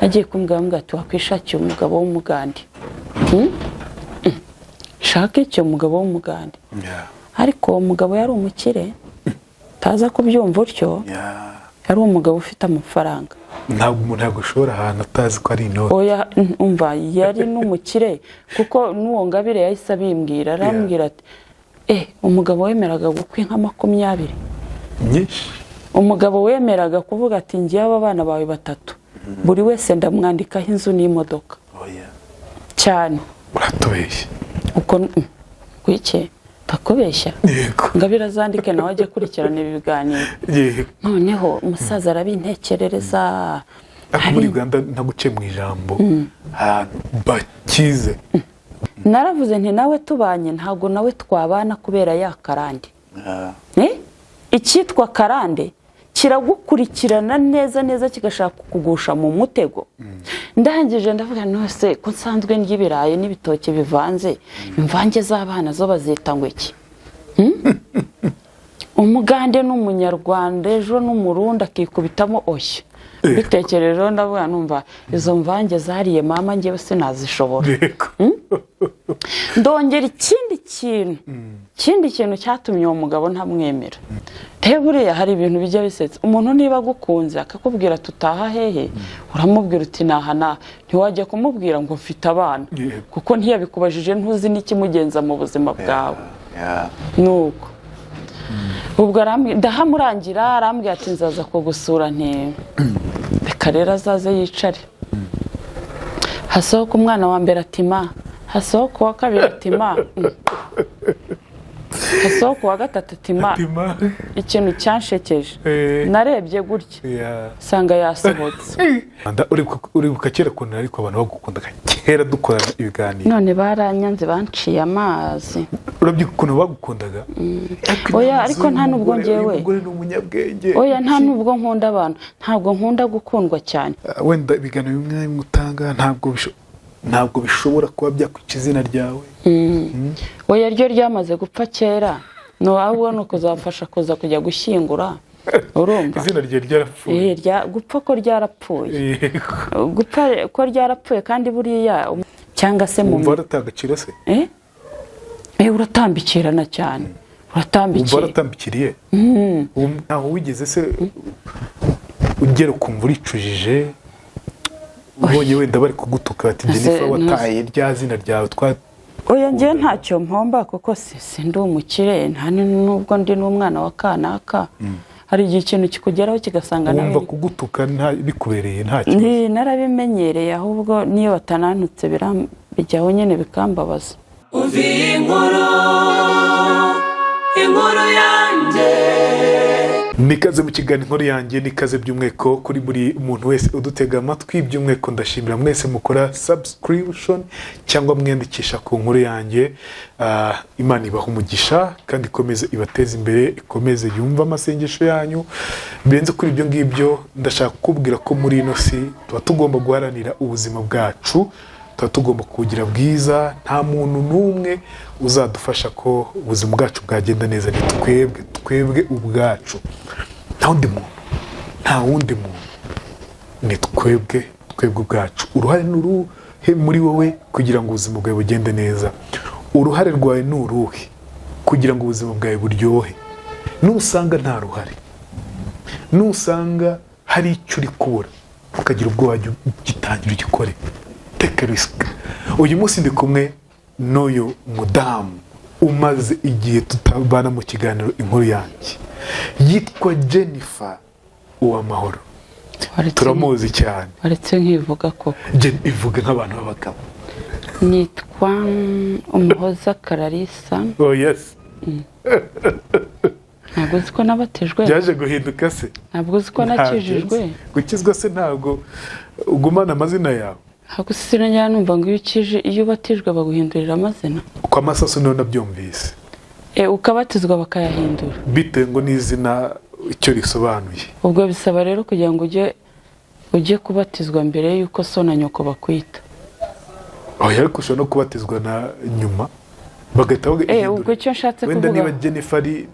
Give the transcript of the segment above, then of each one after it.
Agiye kumbwira, ambwira ati: "Wakwishakiye umugabo w'Umugande." Hmm? Shaka icyo mugabo w'Umugande. Ariko uwo mugabo yari umukire, utaza kubyumva utyo. Yari umugabo ufite amafaranga. Ntabwo umuntu yagushora ahantu atazi ko ari intore. Oya, umva, yari n'umukire, kuko n'uwo Ngabire yahise abimbwira, arambwira ati: "Umugabo wemeraga gukwa inka 20." Nyinshi. Umugabo wemeraga kuvuga ati: "Ngewe aba bana bawe batatu, buri wese ndamwandikaho inzu n'imodoka." Oya. Cyane. Uratubeshya. Uko wike ndakubeshya? Yego. Ngabire azandike nawe ajye akurikirana ibi biganiro. Noneho umusaza arabintekerereza. Ariko muri Uganda, ntaguce mu ijambo, ahantu bakize. Naravuze nti: "Nawe tubanye, ntabwo nawe twabana kubera ya karande." Eh? Icyitwa karande kiragukurikirana neza neza, kigashaka kukugusha mu mutego. Ndangije ndavuga: "Nose ko nsanzwe ndya ibirayi n'ibitoki bivanze, imvange z'abana zo bazita ngo iki?" Hmm? Umugande n'Umunyarwanda, ejo n'Umurundi akikubitamo. Oshya, mbitekerejeho ndavuga, numva izo mvange zariye mama, ngewe sinazishobora. Ndongera ikindi kintu cyatumye uwo mugabo ntamwemera. Rero buriya hari ibintu bijya bisetsa umuntu. Niba agukunze akakubwira tutaha hehe, uramubwira uti: "Naha naha." Ntiwajya kumubwira ngo mfite abana, kuko ntiyabikubajije, ntuzi n'ikimugenza mu buzima bwawe. Nuko ubwo ndahamurangira, arambwira ati: "Nzaza kugusura." Nti: "Reka rero azaze yicare." Hasohoka umwana wa mbere ati: "Ma." Hasohoka uwa kabiri ati: "Ma." Hasohoka uwa gatatu ati: "Ma." Tima. Ikintu cyanshekeje, narebye gutya, nsanga yasohotse. Uribuka kera ukuntu ariko abantu bagukundaga kera dukorana ibiganiro? None baranyanze, banciye amazi. Urabyibuka ukuntu bagukundaga? Oya, Inama ariko z'uyu nta nubwo mugore, njyewe. uyu mugore ni umunyabwenge. Oya, nta nubwo nkunda abantu, ntabwo nkunda gukundwa cyane. Wenda ibiganiro bimwe na bimwe utanga ntabwo bishobora kuba byakwica izina ryawe. Oya, ryo ryamaze gupfa kera. No ahubwo ni ukuzamfasha kuza kujya gushyingura, urumva? Izina ryawe ryarapfuye. Eh, gupfa ko ryarapfuye. Gupfa ko ryarapfuye. Kandi buriya cyangwa se mu Wumva warataye agaciro se? Eh? Eh, uratambikirana cyane. Wumva Uratambikira. waratambikiriye? Ntaho wigeze se ugera ukumva uricujije, ubonye wenda bari kugutuka bati: "Jennifer, wataye rya zina ryawe twa"? Oya, njyewe ntacyo mpomba, kuko si ndi umukire, nta nubwo ndi n'umwana wa kanaka. Hari igihe ikintu kikugeraho kigasanga nawe Wumva kugutuka bikubereye nta kibazo? Narabimenyereye. Ahubwo niyo batanantutse bijyaho nyine bikambabaza. Umva iyi nkuru, inkuru yanjye. Nikaze mu kiganiro Inkuru Yanjye. Nikaze by'umwihariko kuri buri muntu wese udutega amatwi. By'umwihariko ndashimira mwese mukora subscription cyangwa mwiyandikisha ku Nkuru Yanjye. Imana ibaha umugisha kandi ikomeze ibateze imbere, ikomeze yumve amasengesho yanyu. Birenze kuri ibyo ngibyo, ndashaka kukubwira ko muri ino si tuba tugomba guharanira ubuzima bwacu, tuba tugomba kubugira bwiza. Nta muntu n'umwe uzadufasha ko ubuzima bwacu bwagenda neza, ni twebwe, twebwe ubwacu. Nta wundi muntu, nta wundi muntu, ni twebwe, twebwe ubwacu. Uruhare ni uruhe muri wowe kugira ngo ubuzima bwawe bugende neza? Uruhare rwawe ni uruhe kugira ngo ubuzima bwawe buryohe? Nusanga nta ruhare, nusanga hari icyo uri kubura, ukagira ubwoba, jya ugitangira ugikore, take risk. Uyu munsi ndi kumwe n'uyu mudamu umaze igihe tutabana mu kiganiro Inkuru Yanjye, yitwa Jennifer Uwamahoro. Turamuzi cyane. Waretse nkivuga koko? Ivuge nk'abantu b'abagabo. Nitwa Umuhoza Kararisa. Oh yes. Ntabwo uzi ko nabatijwe? Byaje guhinduka se? Ntabwo uzi ko nakijijwe? Ntabyo nzi. Gukizwa se ntabwo ugumana amazina yawe? Ntabwo sinajya numva ngo iyo ubatijwe baguhindurira amazina. Uko amasasu niyo nabyumvise. E, ukabatizwa bakayahindura. Bitewe ngo n'izina icyo risobanuye. Ubwo bisaba rero kugira ngo ujye kubatizwa mbere y'uko so na nyoko bakwita. Oya, ariko ushobora no kubatizwa na nyuma bagahita Eh, bagahindura. ubwo icyo nshatse Wenda kuvuga, niba Jennifer ari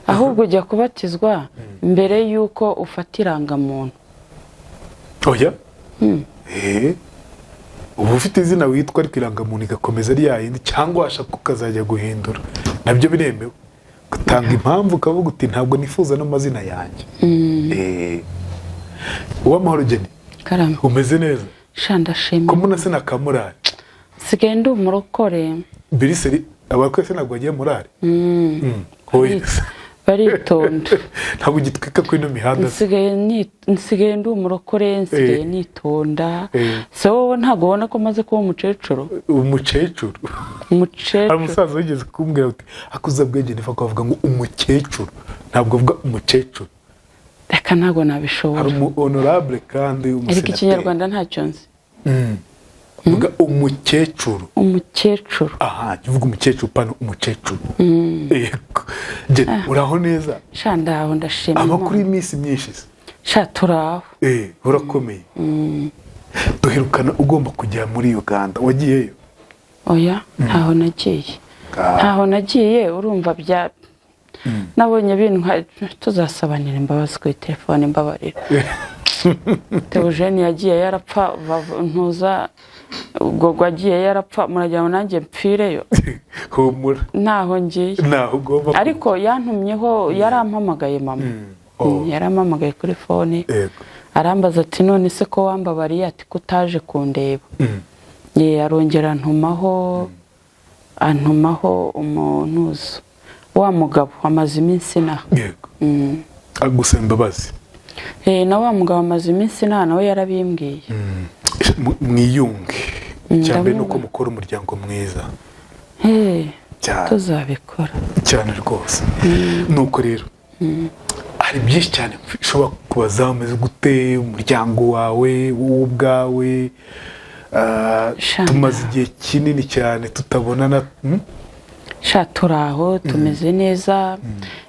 ahubwo ujya kubatizwa mbere y'uko ufata irangamuntu. Oya. Eh, uba ufite izina witwa, ariko irangamuntu igakomeza ari yayindi, cyangwa washaka ukazajya guhindura, nabyo biremewe, ugatanga impamvu ukavuga uti: "Ntabwo nifuza n'amazina yanjye." Uwamahoro Jenny. Karame. Umeze neza? Sha, ndashima. Ko mbona se na kamurari? Nsigaye ndi umurokore. Biriseri abarokore se ntabwo bagiye murari? Oya. Baritonda. Ntabwo ugitwika kuri ino mihanda se? Nsigaye ndi umurokore, nsigaye nitonda. Se wowe ntabwo ubona ko maze kuba umukecuru? Umukecuru? Hari Umukecuru. umusaza wigeze kumbwira uti: "Akuza bwenge nifa kuvuga ngo umukecuru, ntabwo avuga umukecuru." Reka, ntabwo nabishobora. Hari umu honorable kandi Ariko w'umusenateri. Ikinyarwanda ntacyo nzi. Vuga umukecuru. Umukecuru. Aha, jya uvuga umukecuru, pano umukecuru. Yego. Jye, uraho neza? Sha, ndaho, ndashima Amakuru Imana. y'iminsi myinshi se? Sha, turaho. Urakomeye. Duherukana ugomba kujya muri Uganda, wagiyeyo? Oya, ntaho nagiye. Ntaho nagiye. Urumva bya nabonye ibintu tuzasabanira imbabazi kuri telefone, mbabarira. Teogene yagiye yarapfa, ntuza ubwo agiye yarapfa, muragira ngo nanjye mpfireyo? Humura. Ntaho ngiye. Ntaho ugomba. Ariko yantumyeho, yarampamagaye mama. Oh. Yarampamagaye kuri phone. Arambaza ati: "None se ko wambabariye?" Ati: "Ko utaje kundeba?" Ye, arongera antumaho umunuzo wa mugabo amaze iminsi inaha. Yego, agusaba imbabazi. Na wa mugabo amaze iminsi inaha, nawe yarabimbwiye. Mwiyunge. Icya mbere ni uko Ndamwubaha. mukora umuryango mwiza. Cyane. Tuzabikora. Cyane rwose. Nuko rero hari byinshi cyane ushobora kubaza: umeze gute, umuryango wawe, wowe ubwawe? Sha. Tumaze igihe kinini cyane tutabonana, Sha, turi aho, tumeze neza.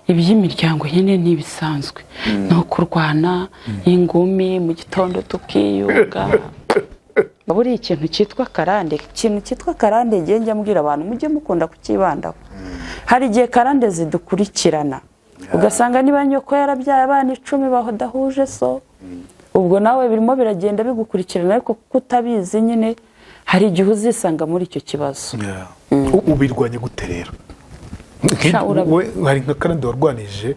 Iby'imiryango nyine ntibisanzwe, ni ukurwana ingumi mu gitondo tukiyunga. Buriya ikintu cyitwa karande, ngiye njya mbwira abantu mujye mukunda kucyibandaho. Hari igihe karande zidukurikirana, ugasanga niba nyoko yarabyaye abana 10 badahuje so, ubwo nawe birimo biragenda bigukurikirana, ariko kuko utabizi nyine hari igihe uzisanga muri icyo kibazo. Ubirwanya gute rero? Sha, We, hari nka karande warwanije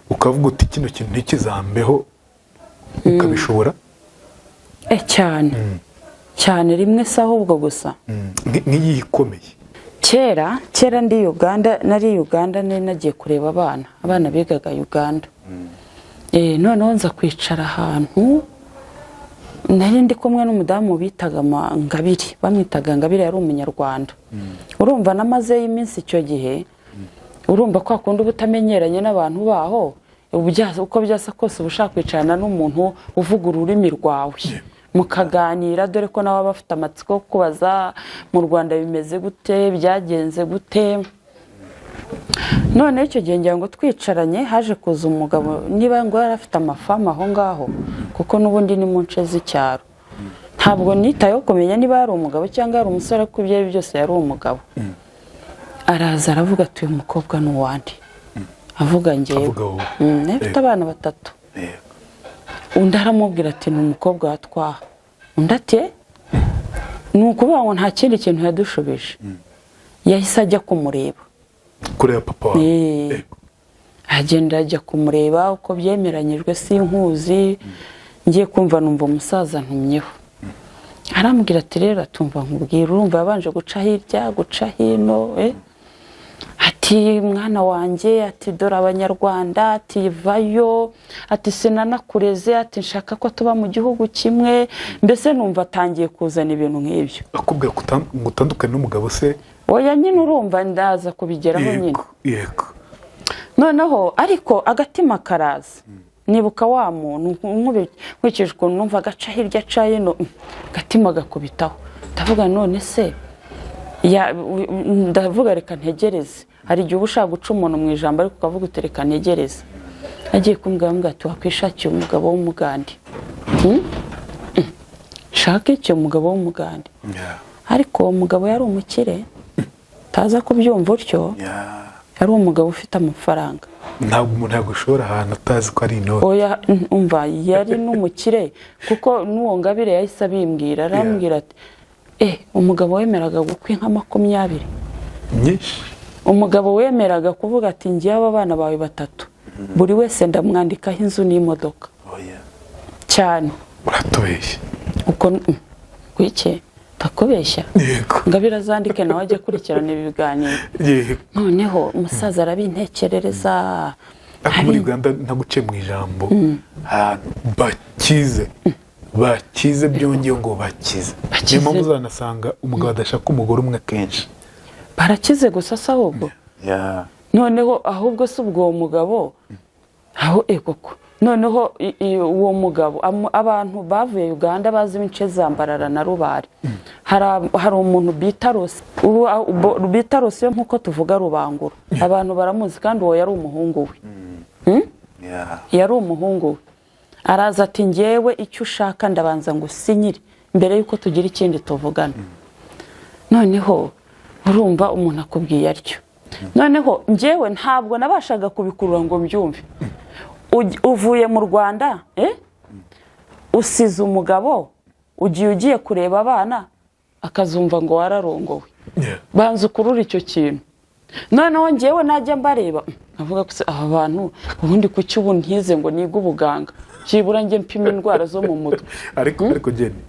ukavuga uti: "Kino kintu ntikizambeho," ukabishobora? Cyane cyane, rimwe se ahubwo gusa. Nk'iyi ikomeye. Kera kera ndi Uganda, nari Uganda, nari nagiye kureba abana bigaga Uganda. Noneho nza kwicara ahantu, nari ndi kumwe n'umudamu bitaga Ngabire, bamwitaga Ngabire, yari Umunyarwanda. Urumva namazeyo iminsi icyo gihe, urumva kwa kundi uba utamenyeranye n'abantu baho, uko byasa kose uba ushaka kwicarana n'umuntu uvuga ururimi rwawe mukaganira, dore ko nawe aba afite amatsiko yo kubaza mu Rwanda bimeze gute, byagenze gute. None icyo gihe ngira ngo twicaranye, haje kuza umugabo, niba ngo yari afite amafamu aho ngaho, kuko n'ubundi ni mu nce z'icyaro. Ntabwo nitayeho kumenya niba yari umugabo cyangwa yari umusore, ariko ibyo ari byo byose yari umugabo. Araza aravuga ati: "Uyu mukobwa ni uwande?" Avuga ngewe. Avuga wowe. Nari mfite abana batatu. Undi aramubwira ati: "Ni umukobwa wa Twaha." Undi ati: "Eh?" Ni ukuvuga ngo nta kindi kintu yadushubije, yahise ajya kumureba. Kureba papa wawe? Agenda ajya kumureba uko byemeranyijwe, sinkuzi. Ngiye kumva numva umusaza ntumyeho, arambwira ati: "Rero atumva nkubwira." Urumva yabanje guca hirya, guca hino, Ati: "Mwana wanjye," ati, "dore Abanyarwanda," ati, "vayo," ati, "sinanakureze," ati, "nshaka ko tuba mu gihugu kimwe." Mbese numva atangiye kuzana ibintu nk'ibyo. Akubwira ko ngo utandukane n'umugabo se? Oya nyine, urumva ndaza kubigeraho nyine. yego yego Noneho ariko agatima karaza, nibuka wa muntu, nkurikije ukuntu numva agaca hirya aca hino, agatima gakubitaho, ndavuga: "None se ndavuga reka ntegereze." Hari igihe uba ushaka guca umuntu mu ijambo, ariko ukavuga uti: "Reka ntegereze." Agiye kumbwira, ambwira ati: "Wakwishakiye umugabo w'Umugande?" Hmm? Nshaka icyo mugabo w'Umugande? Ariko uwo mugabo yari umukire, utaza kubyumva utyo. Yari umugabo ufite amafaranga. Ntabwo umuntu yagushora ahantu atazi ko ari inoti. Oya, umva, yari n'umukire, kuko n'uwo Ngabire yahise abimbwira, arambwira ati: "Umugabo wemeraga gukwa inka 20." Nyinshi. Umugabo wemeraga kuvuga ati: "Ngewe aba bana bawe batatu, buri wese ndamwandikaho inzu n'imodoka." Oya. Cyane. Uratubeshya. Uko gwike ndakubeshya? Yego. Ngabire azandike nawe ajye akurikirana ibi biganiro. Yego. Noneho umusaza arabintekerereza. Ariko muri Uganda, ntaguce mu ijambo, ahantu bakize, bakize byongeye ngo bakize. Bakize. Niyo mpamvu uzanasanga umugabo adashaka umugore umwe kenshi. Barakize gusa se ahubwo. Noneho ahubwo si ubwo uwo mugabo aho koko noneho uwo mugabo abantu bavuye Uganda bazi ibice za Mbarara na Rubare, hari umuntu bita Rosi, bita Rosi nk'uko tuvuga Rubangura, abantu baramuzi, kandi uwo yari umuhungu we. Yari umuhungu we. Araza ati: "Ngewe icyo ushaka ndabanza ngo usinyire mbere y'uko tugira ikindi tuvugana." Noneho urumva umuntu akubwiye atyo, noneho ngewe ntabwo nabashaga kubikurura ngo mbyumve. Uvuye mu Rwanda, usize umugabo, ugiye kureba abana, akazumva ngo wararongowe. Banza ukurure icyo kintu. Noneho ngewe najya mbareba nkavuga ko se aba bantu ubundi kuki ubu ntize ngo nige ubuganga, byibura njye mpima indwara zo mu mutwe? Ariko Jenny,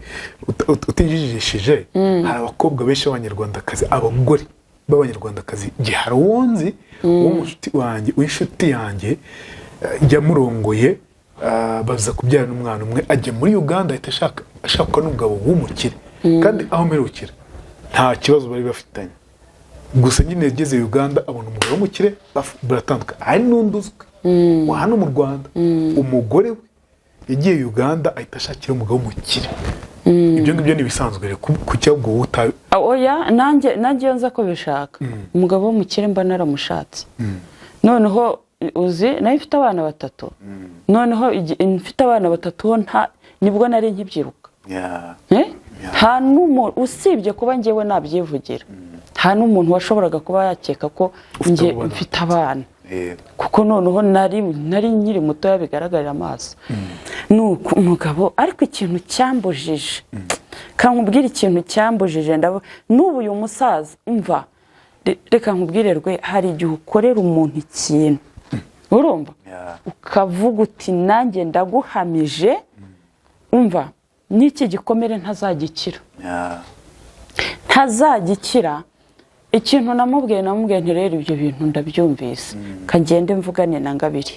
utijijishije, hari abakobwa benshi b'Abanyarwandakazi, abagore b'Abanyarwandakazi. Njye hari uwo nzi w'umushuti wanjye, w'inshuti yanjye, yamurongoye, baza kubyara n'umwana umwe, ajya muri Uganda, ahita ashakwa n'umugabo w'umukire, kandi aho mperukira nta kibazo bari bafitanye. Gusa nyine yageze Uganda abona umugabo w'umukire, baratandukana. Hari n'undi uzwi wa hano mu Rwanda, umugore we yagiye Uganda, ahita ashakira umugabo w'umukire. Ibyo ngibyo ni ibisanzwe rero, kuki ahubwo wowe Ah, oya, nanjye iyo nza ko bishaka umugabo w'umukire mba naramushatse. Noneho uzi nayo mfite abana batatu, noneho mfite abana batatu ho nta nibwo nari nkibyiruka. Eh? Nta n'umuntu, usibye kuba ngewe nabyivugira, nta n'umuntu washoboraga kuba yakeka ko Ufite nge abo bana. mfite abana, kuko noneho nari nkiri mutoya bigaragarira amaso. Nuko umugabo, ariko ikintu cyambujije, kankubwire ikintu cyambujije, n'ubu uyu musaza, umva, reka nkubwire rwe, hari igihe ukorera umuntu ikintu, urumva, ukavuga uti: "Nanjye ndaguhamije, umva, n'iki gikomere ntazagikira, ntazagikira." Ikintu namubwiye nti: "Rero ibyo bintu ndabyumvise, kagende mvugane na Ngabire."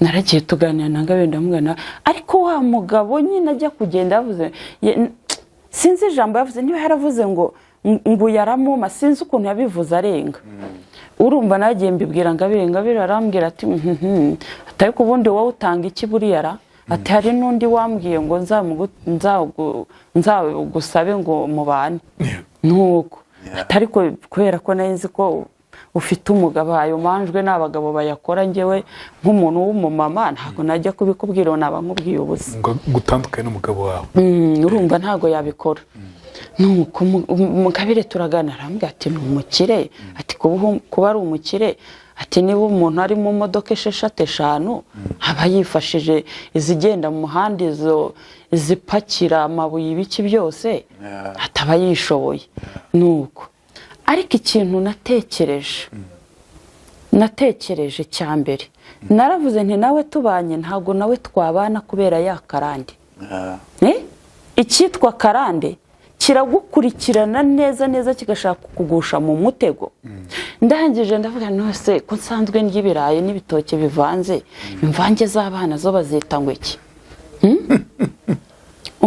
Naragiye tuganira na Ngabire, ndamubwira, ariko wa mugabo nyine ajya kugenda yavuze, sinzi ijambo yavuze, niba yaravuze ngo yaramuma, sinzi ukuntu yabivuze arenga. Urumva, nagiye mbibwira Ngabire, Ngabire arambwira ati: "Mhm, ati ariko ubundi wowe utanga iki buriya ra?" Ati: "Hari n'undi wambwiye ngo nzagusabe ngo mubane." Nuko ati: "Ariko kubera ko nari nzi ko ufite umugabo, ayo manjwe ni abagabo bayakora, njyewe nk'umuntu w'umumama ntabwo najya kubikubwira, naba nkubwiye ubusa." Ngo gutandukane n'umugabo wawe. Urumva ntabwo yabikora. Nuko Mugabire turagana, arambwira ati: "Ni umukire." Ati: "Kuba ari umukire," ati, "niba umuntu ari mu modoka esheshatu, eshanu, aba yifashije, izigenda mu muhanda, izo izipakira amabuye, ibiki byose," ataba yishoboye. Nuko ariko ikintu natekereje cya mbere, naravuze nti: "Nawe tubanye ntabwo nawe twabana kubera ya karande." Eh? Icyitwa karande kiragukurikirana neza neza, kigashaka kukugusha mu mutego. Ndangije ndavuga: "Nose ko nsanzwe ndya ibirayi n'ibitoki bivanze, imvange z'abana zo bazita ngo iki?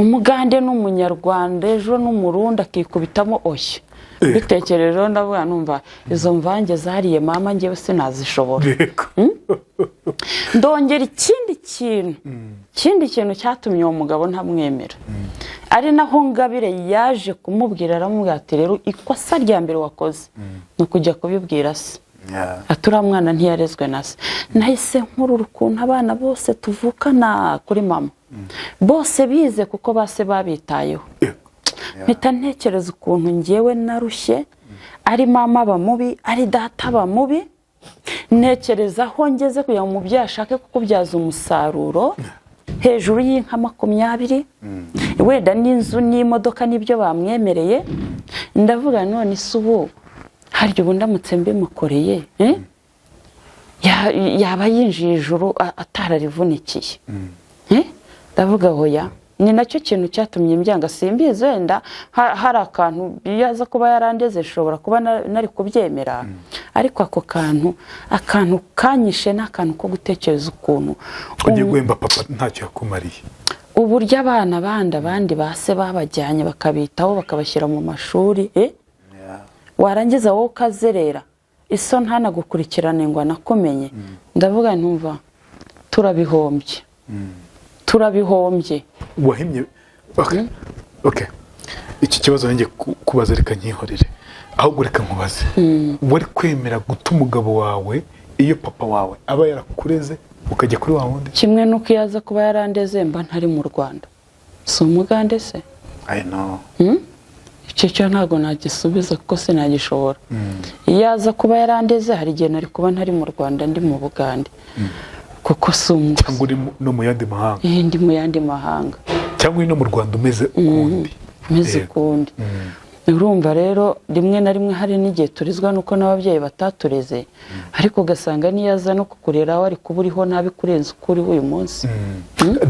Umugande n'Umunyarwanda, ejo n'Umurundi akikubitamo, oya." Mbitekerejeho ndavuga, numva izo mvange zariye mama, ngewe sinazishobora. Ndongera ikindi kintu cyatumye uwo mugabo ntamwemera, ari naho Ngabire yaje kumubwira, aramubwira ati: "Rero ikosa rya mbere wakoze ni ukujya kubibwira se." Ati: "Uriya mwana ntiyarezwe na se." Nahise nkurura ukuntu abana bose tuvukana kuri mama bose bize kuko base babitayeho. Mpita ntekereza ukuntu ngewe narushye. Ari mama aba mubi, ari data aba mubi. Ntekereza aho ngeze kugira ngo umubyeyi ashake kukubyaza umusaruro hejuru y'inka 20, wenda n'inzu n'imodoka n'ibyo bamwemereye. Ndavuga, none se ubu harya ubu ndamutse mbimukoreye, eh? Yaba yinjiye ijuru atararivunikiye. Eh? Ndavuga hoya. Ni nacyo kintu cyatumye mbyanga. Simbizi, wenda hari akantu iyo aza kuba yarandeze nshobora kuba nari kubyemera, ariko ako kantu, akantu kanyishe ni akantu ko gutekereza ukuntu ugiye guhemba papa ntacyo yakumariye. Uburyo abana bandi, abandi ba se babajyanye bakabitaho, bakabashyira mu mashuri, eh? Warangiza wowe ukazerera, iso ntanagukurikirane ngo anakumenye. Ndavuga ntumva, turabihombye, turabihombye. Wahimye, okay. Iki kibazo nanjye kubaza, reka nkihorere, ahubwo reka nkubaze: wari kwemera guta umugabo wawe iyo papa wawe aba yarakureze, ukajya kuri wa wundi? Kimwe n'uko iyo aza kuba yarandeze mba ntari mu Rwanda. Si umugande se? I know. Icyo cyo ntabwo nagisubiza kuko sinagishobora. Iyo aza kuba yarandeze, hari igihe nari kuba ntari mu Rwanda, ndi mu Bugande, kuko si umu Cyangwa uri no mu yandi mahanga. Eh, ndi mu yandi mahanga. Cyangwa uri no mu Rwanda umeze ukundi. Umeze Yego. ukundi. Urumva rero, rimwe na rimwe hari n'igihe turizwa nuko n'ababyeyi batatureze, ariko ugasanga niyo aza no kukurera wari kuba uriho nabi kurenza uko uriho uyu munsi.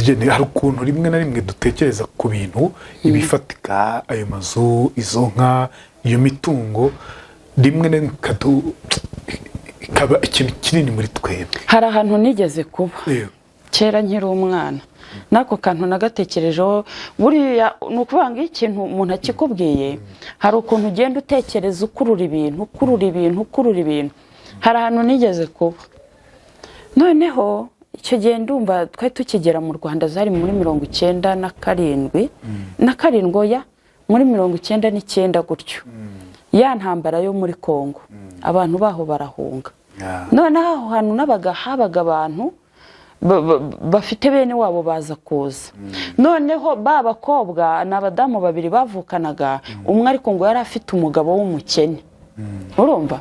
Jene, hari ukuntu rimwe na rimwe dutekereza ku bintu ibifatika, ayo mazu, izo nka, iyo mitungo, rimwe na rimwe ikaba ikintu kinini muri twebwe. Hari ahantu nigeze kuba kera nkiri umwana, n'ako kantu nagatekerejeho. Buriya ni ukuvuga ngo iyo ikintu umuntu akikubwiye, hari ukuntu ugenda utekereza, ukurura ibintu, ukurura ibintu, ukurura ibintu. Hari ahantu nigeze kuba, noneho icyo gihe ndumva twari tukigera mu Rwanda, zari muri 97 na karindwi, oya, muri 99 gutyo, ya ntambara yo muri Kongo, abantu baho barahunga. Noneho aho hantu nabaga habaga abantu bafite bene wabo baza kuza. Noneho ba bakobwa ni abadamu babiri bavukanaga, umwe ariko ngo yari afite umugabo w'umukene. Urumva,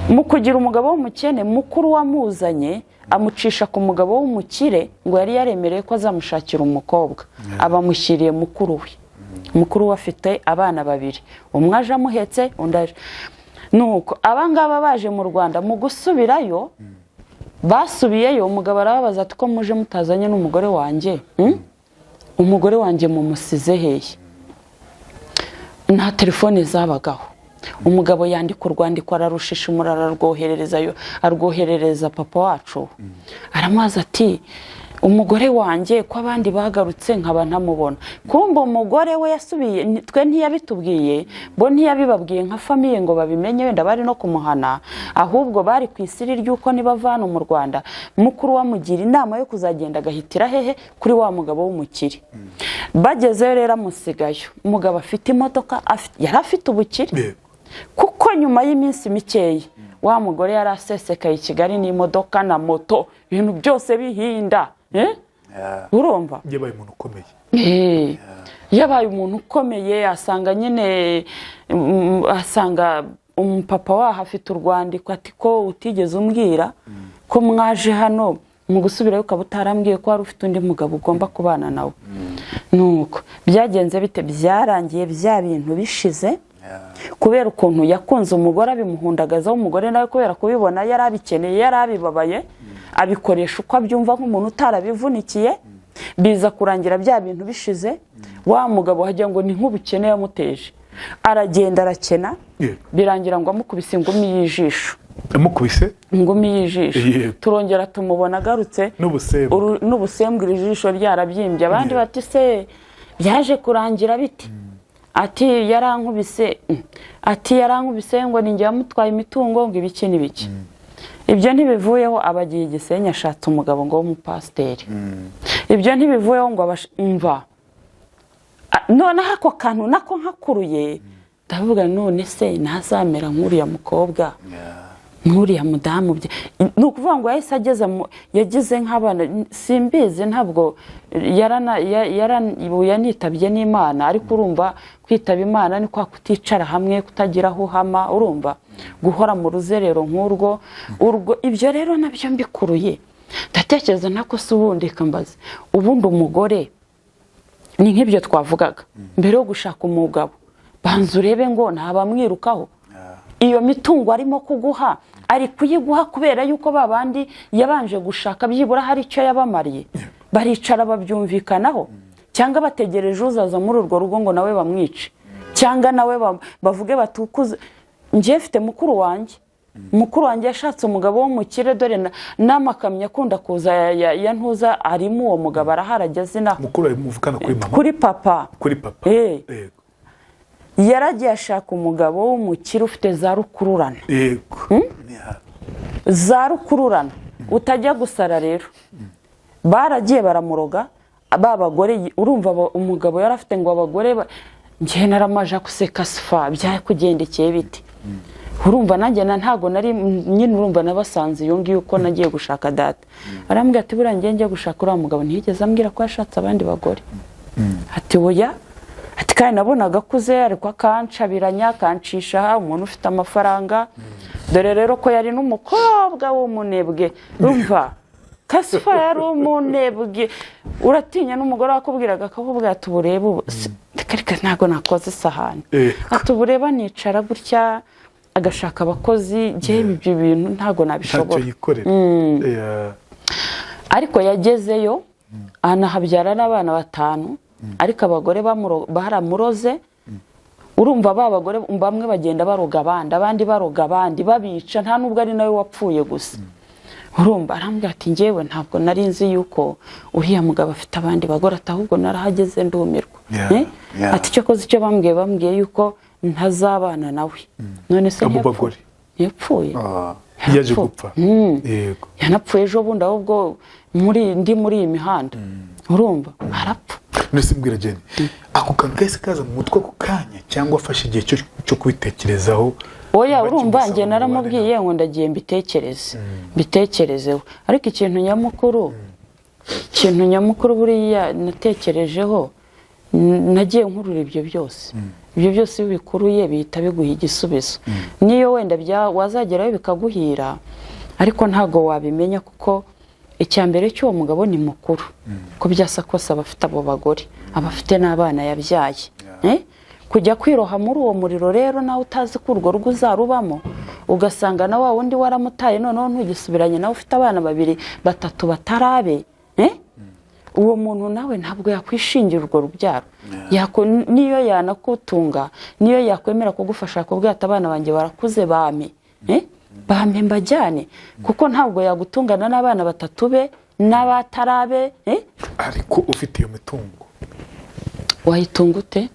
mu kugira umugabo w'umukene, mukuru wamuzanye amucisha ku mugabo w'umukire, ngo yari yaremereye ko azamushakira umukobwa, abamushyiriye mukuru we. Mukuru we afite abana babiri, umwe aje amuhetse, undi aje nuko. Abangaba baje mu Rwanda, mu gusubirayo basubiyeyo, umugabo arababaza ati: "Ko muje mutazanye n'umugore wanjye, Umugore wanjye mumusize hehe?" Nta telefone zabagaho. Umugabo yandika urwandiko, ararushishimura, ararwohererezayo, arwoherereza papa wacu. Aramubaza ati: "Umugore wanjye, ko abandi bagarutse nkaba ntamubona?" Kumva umugore we yasubiye, twe ntiyabitubwiye, bo ntiyabibabwiye nka famille ngo babimenye, wenda bari no kumuhana. Ahubwo bari ku isiri ry'uko niba hano mu Rwanda, mukuru wamugira inama yo kuzagenda agahitira hehe? Kuri wa mugabo w'umukire. Bagezeyo rero amusigayo. Umugabo afite imodoka, yari afite ubukire, kuko nyuma y'iminsi mikeya wa mugore yari asesekaye i Kigali n'imodoka na moto, ibintu byose bihinda, eh? Urumva, yabaye umuntu ukomeye. Yabaye umuntu ukomeye. Asanga nyine, asanga umupapa waho afite urwandiko, ati: "Ko utigeze umbwira ko mwaje hano, mu gusubirayo ukaba utarambwiye ko wari ufite undi mugabo ugomba kubana nawe?" Nuko byagenze bite? Byarangiye bya bintu bishize, kubera ukuntu yakunze umugore abimuhundagazaho. Umugore nawe kubera kubibona yari abikeneye, yari abibabaye, abikoresha uko abyumva nk'umuntu utarabivunikiye. Biza kurangira bya bintu bishize, wa mugabo wagira ngo ni nk'ubukene yamuteje, aragenda arakena. Birangira ngo amukubise ingumi y'ijisho. Amukubise Ingumi y'ijisho. Turongera tumubona agarutse n'ubusembwa. N'ubusembwa, iri jisho ryarabyimbye. Abandi bati: "Se byaje kurangira bite?" Ati: "Yarankubise." Ati: "Yarankubise ngo ni njye wamutwaye imitungo, ngo ibiki n'ibiki." Ibyo ntibivuyeho, abagiye i Gisenyi, ashatse umugabo ngo w'umupasiteri. Ibyo ntibivuyeho, ngo mva. Noneho ako kantu nako nkakuruye, ndavuga: "None se ntazamera nk'uriya mukobwa?" Nk'uriya mudamu ni ukuvuga ngo yahise ageza yagize nk'abana, simbizi, ntabwo ubu yanitabye n'Imana. Ariko urumva, kwitaba Imana ni kwa kuticara hamwe, kutagira aho uhama, urumva, guhora mu ruzerero nk'urwo urwo. Ibyo rero nabyo mbikuruye, ndatekereza ntako se ubundi mbaze, ubundi umugore ni nk'ibyo twavugaga mbere yo gushaka umugabo, banza urebe ngo ntabamwirukaho. Iyo mitungo arimo kuguha, ari kuyiguha kubera yuko ba bandi yabanje gushaka byibura hari icyo yabamariye, baricara babyumvikanaho, cyangwa bategereje uzaza muri urwo rugo ngo nawe bamwice, cyangwa nawe bavuge batukuze. Njye mfite mukuru wanjye, mukuru wanjye yashatse umugabo w'umukire, dore n'amakamyo akunda kuza ya ntuza arimo, uwo mugabo arahari, ageze inaha. Mukuru wawe muvukana kuri mama? Kuri papa. Kuri papa. Eh. Yego. Yaragiye ashaka umugabo w'umukire ufite za rukururana. Za rukururana utajya gusara. Rero baragiye baramuroga ba bagore. Urumva, umugabo yari afite ngo abagore njye naramaje guseka sifa, byakugendekeye bite? Urumva, nanjye na ntago nari nyine, urumva, nabasanze iyo ngiyo uko nagiye gushaka data. Arambwira ati: "Buriya ngiye njya gushaka uriya mugabo, ntiyigeze ambwira ko yashatse abandi bagore." Ati: "Oya." Ati: "Kandi nabonaga akuze, ariko akancabiranya, akancisha aha, umuntu ufite amafaranga." Dore rero ko yari n'umukobwa w'umunebwe. Urumva, Kasifa yari umunebwe, uratinya n'umugore wakubwiraga, akakubwira ati: "Uburebe ubu reka reka, ntabwo nakoze isahani." Ati: "Ubureba nicara gutya," agashaka abakozi. Njyewe ibyo bintu ntabwo Ntacyo nabishobora. yikorera. Yeah. Ariko yagezeyo anahabyara n'abana batanu, ariko abagore baramuroze. Urumva, ba bagore bamwe bagenda baroga abandi, abandi baroga abandi, babica. Nta nubwo ari nawe wapfuye gusa. Urumva, arambwira ati: "Njyewe ntabwo nari nzi yuko uriya mugabo afite abandi bagore." Ati: "Ahubwo narahageze ndumirwa." Eh? Ati: "Icyo koze, icyo bambwiye, bambwiye yuko ntazabana nawe." None se Abo ntiyapfuye? bagore? Ntiyapfuye? Yaje Yarapfuye. gupfa, yego. Yanapfuye ejo bundi, ahubwo muri ndi muri iyi mihanda, urumva, arapfa. None mbwira Jenny, ako kantu kahise kaza mu mutwe ako kanya, cyangwa afashe igihe cyo kubitekerezaho? Oya, Bakimusaba urumva, njye ngo naramubwiye ngo ndagiye mbitekereze, mbitekerezeho. Ariko ikintu nyamukuru buriya natekerejeho, nagiye nkurura ibyo byose. Ibyo byose iyo ubikuruye bihita biguha igisubizo. Niyo wenda wazagerayo bikaguhira, ariko ntabwo wabimenya, kuko icya mbere cy'uwo mugabo ni mukuru, ko byasa kose aba afite abo bagore, aba afite n'abana yabyaye. Eh? Kujya kwiroha muri uwo muriro rero, nawe utazi ko urwo rugo uzarubamo, ugasanga na wa wundi waramutaye, noneho ntugisubiranye nawe, ufite abana babiri, batatu batarabe, eh? Uwo muntu nawe ntabwo yakwishingira urwo rubyaro. Niyo yanakutunga, niyo yakwemera kugufasha, yakubwira ati: "Abana banjye barakuze, bame, eh? Bampe mbajyane," kuko ntabwo yagutungana n'abana batatu be n'abatarabe, eh? Ariko ufite iyo mitungo? Wayitunga ute?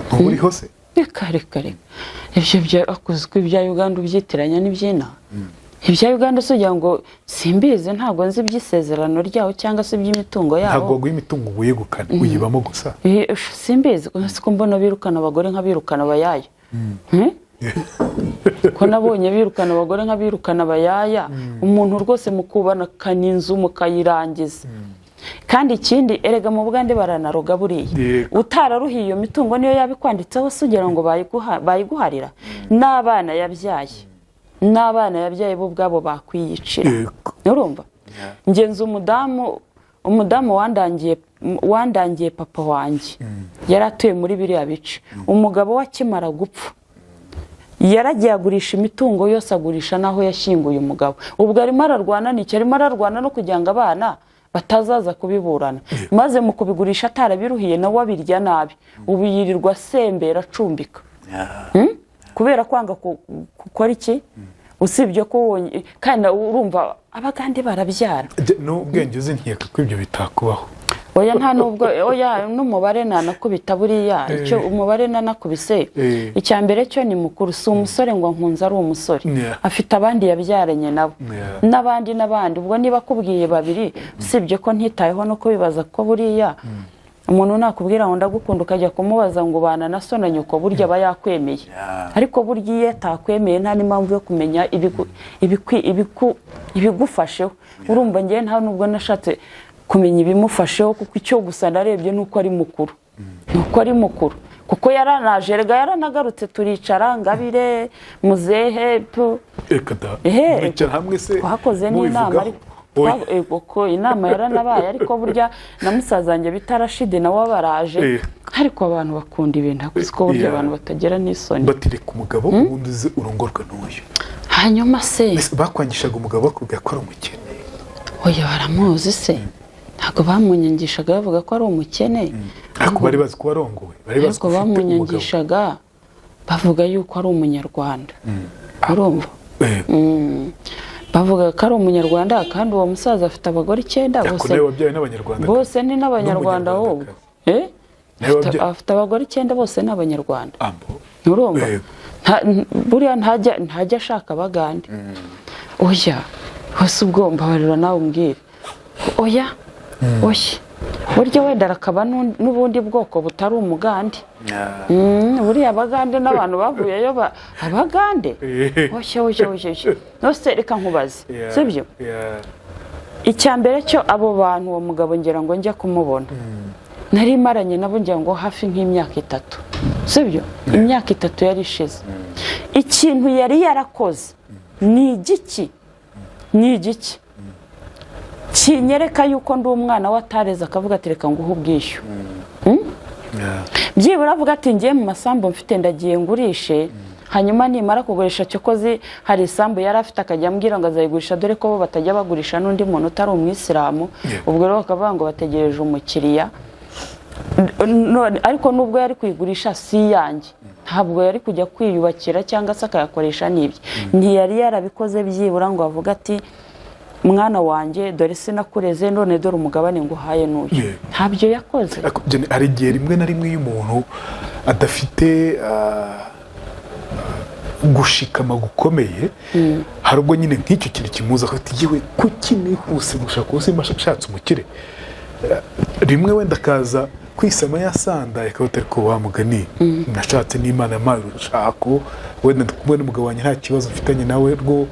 Ntuburiho se? Reka reka reka, ibyo byakozwe ibya Uganda ubyitiranya n'iby'inaha. Ibya Uganda si ugira ngo simbizi, ntabwo nzi iby'isezerano ryaho cyangwa se iby'imitungo Ntabwo yabo. baguha imitungo ngo uyegukane, uyibamo gusa. Eh, simbizi, siko mbona birukana abagore nk'abirukana abayaya. Hmm? Ko nabonye birukana abagore nk'abirukana abayaya, umuntu rwose mukubakana inzu mukayirangiza. Kandi ikindi, erega mu Bugande baranaroga buriya. Utararuhiye iyo mitungo, niyo yaba ikwanditseho se, ugira ngo bayiguharira? N'abana yabyaye bo ubwabo bakwiyicira. Urumva, ngenzi umudamu wandangiye papa wanjye, yari atuye muri biriya bice. Umugabo we akimara gupfa, yaragiye agurisha imitungo yose, agurisha n'aho yashyinguye umugabo. Ubwo arimo ararwana n'icyo? Arimo ararwana no kugira ngo abana batazaza kubiburana. Maze mu kubigurisha atarabiruhiye, nawe abirya nabi, ubu yirirwa asembera, acumbika. Kubera kwanga gukora iki? Usibye ko kandi nawe urumva, Abagande barabyara. N'ubwenge uzi, nkeka ko ibyo bitakubaho. Oya, nta nubwo, oya, n'umubare nanakubita buriya icyo umubare nanakubise. Icya mbere cyo ni mukuru, si umusore ngo nkunze ari umusore. Afite abandi yabyaranye nabo, n'abandi n'abandi. Ubwo niba akubwiye babiri, usibye ko ntitayeho no kubibaza, ko buriya Umuntu nakubwira ngo ndagukunda, ukajya kumubaza ngo ubana na so na nyoko, burya aba yakwemeye. Ariko burya iyo atakwemeye, nta n'impamvu yo kumenya ibigufasheho. Urumva, ngewe nta nubwo nashatse kumenya ibimufasheho, kuko icyo gusa narebye ni uko ari mukuru, ni uko ari mukuru, kuko yaranaje erega, yaranagarutse, turicara, ngabire muzehe pu. Reka da. Ehe. Mwicara hamwe se Twakoze n'inama. mubivugaho? Ariko Oya. Ko inama yaranabaye, ariko burya na musaza wanjye bita Rashidi nawe baraje. Ariko abantu bakunda ibintu, ariko ko burya abantu batagira n'isoni. Batireka umugabo, ubundi uze urongorwe n'uyu. Hanyuma se Ese bakwangishaga umugabo bakubwira ko ari umukene? Oya, baramuzi se? Ntabwo bamunyangishaga bavuga ko ari umukene. Ariko bari bazi ko warongowe, bari bazi Ariko ko ufite umugabo. bamunyangishaga bavuga yuko ari umunyarwanda, urumva? Bavuga ko ari umunyarwanda, kandi uwo musaza afite abagore 9. Ariko Bose nawe wabyawe n'abanyarwanda. Bose ni n'abanyarwanda ahubwo. Nawe Afite abagore 9, bose ni abanyarwanda. Ambo. Nturumva? Yego. Buriya ntajya ashaka abagande. Oya, hose ubwo mbabarira nawe umbwire. Oya, oya, burya wenda arakaba n'ubundi bwoko butari umugande. Buriya abagande n'abantu bavuyeyo abagande. Oya, oya, oya, oya, nose reka nkubaze. Sibyo? Yeah. Icya mbere cyo, abo bantu, uwo mugabo ngira ngo njya kumubona, nari maranye nabo ngira ngo hafi nk'imyaka 3, sibyo? Imyaka 3 yari ishize. Ikintu yari yarakoze ni igiki? Ni igiki kinyereka yuko ndi umwana we atareze, akavuga ati reka nguhe ubwishyu? Byibura avuga ati ngiye mu masambu mfite, ndagiye ngurishe, hanyuma nimara kugurisha, cyokoze hari isambu yari afite, akajya ambwira ngo azayigurisha, dore ko bo batajya bagurisha n'undi muntu utari umwisilamu. Ubwo rero bakavuga ngo bategereje umukiriya. None ariko nubwo yari kuyigurisha, si iyanjye, ntabwo yari kujya kwiyubakira cyangwa se akayakoresha n'ibye. Ntiyari yarabikoze byibura ngo avuge ati mwana wanjye, dore sinakureze, none dore umugabane nguhaye n'uyu. Ntabyo yakoze. Ariko Jenny, hari igihe rimwe na rimwe iyo umuntu adafite gushikama gukomeye, hari ubwo nyine nk'icyo kintu kimuza akati yewe, kuki nihuse gushaka ubu simba nshatse umukire? Rimwe wenda akaza kwisama yasandaye, akaba atari ko wa mugani nashatse n'Imana yampaye urushako, wenda ndi kumwe n'umugabo wanjye, nta kibazo mfitanye nawe, rwo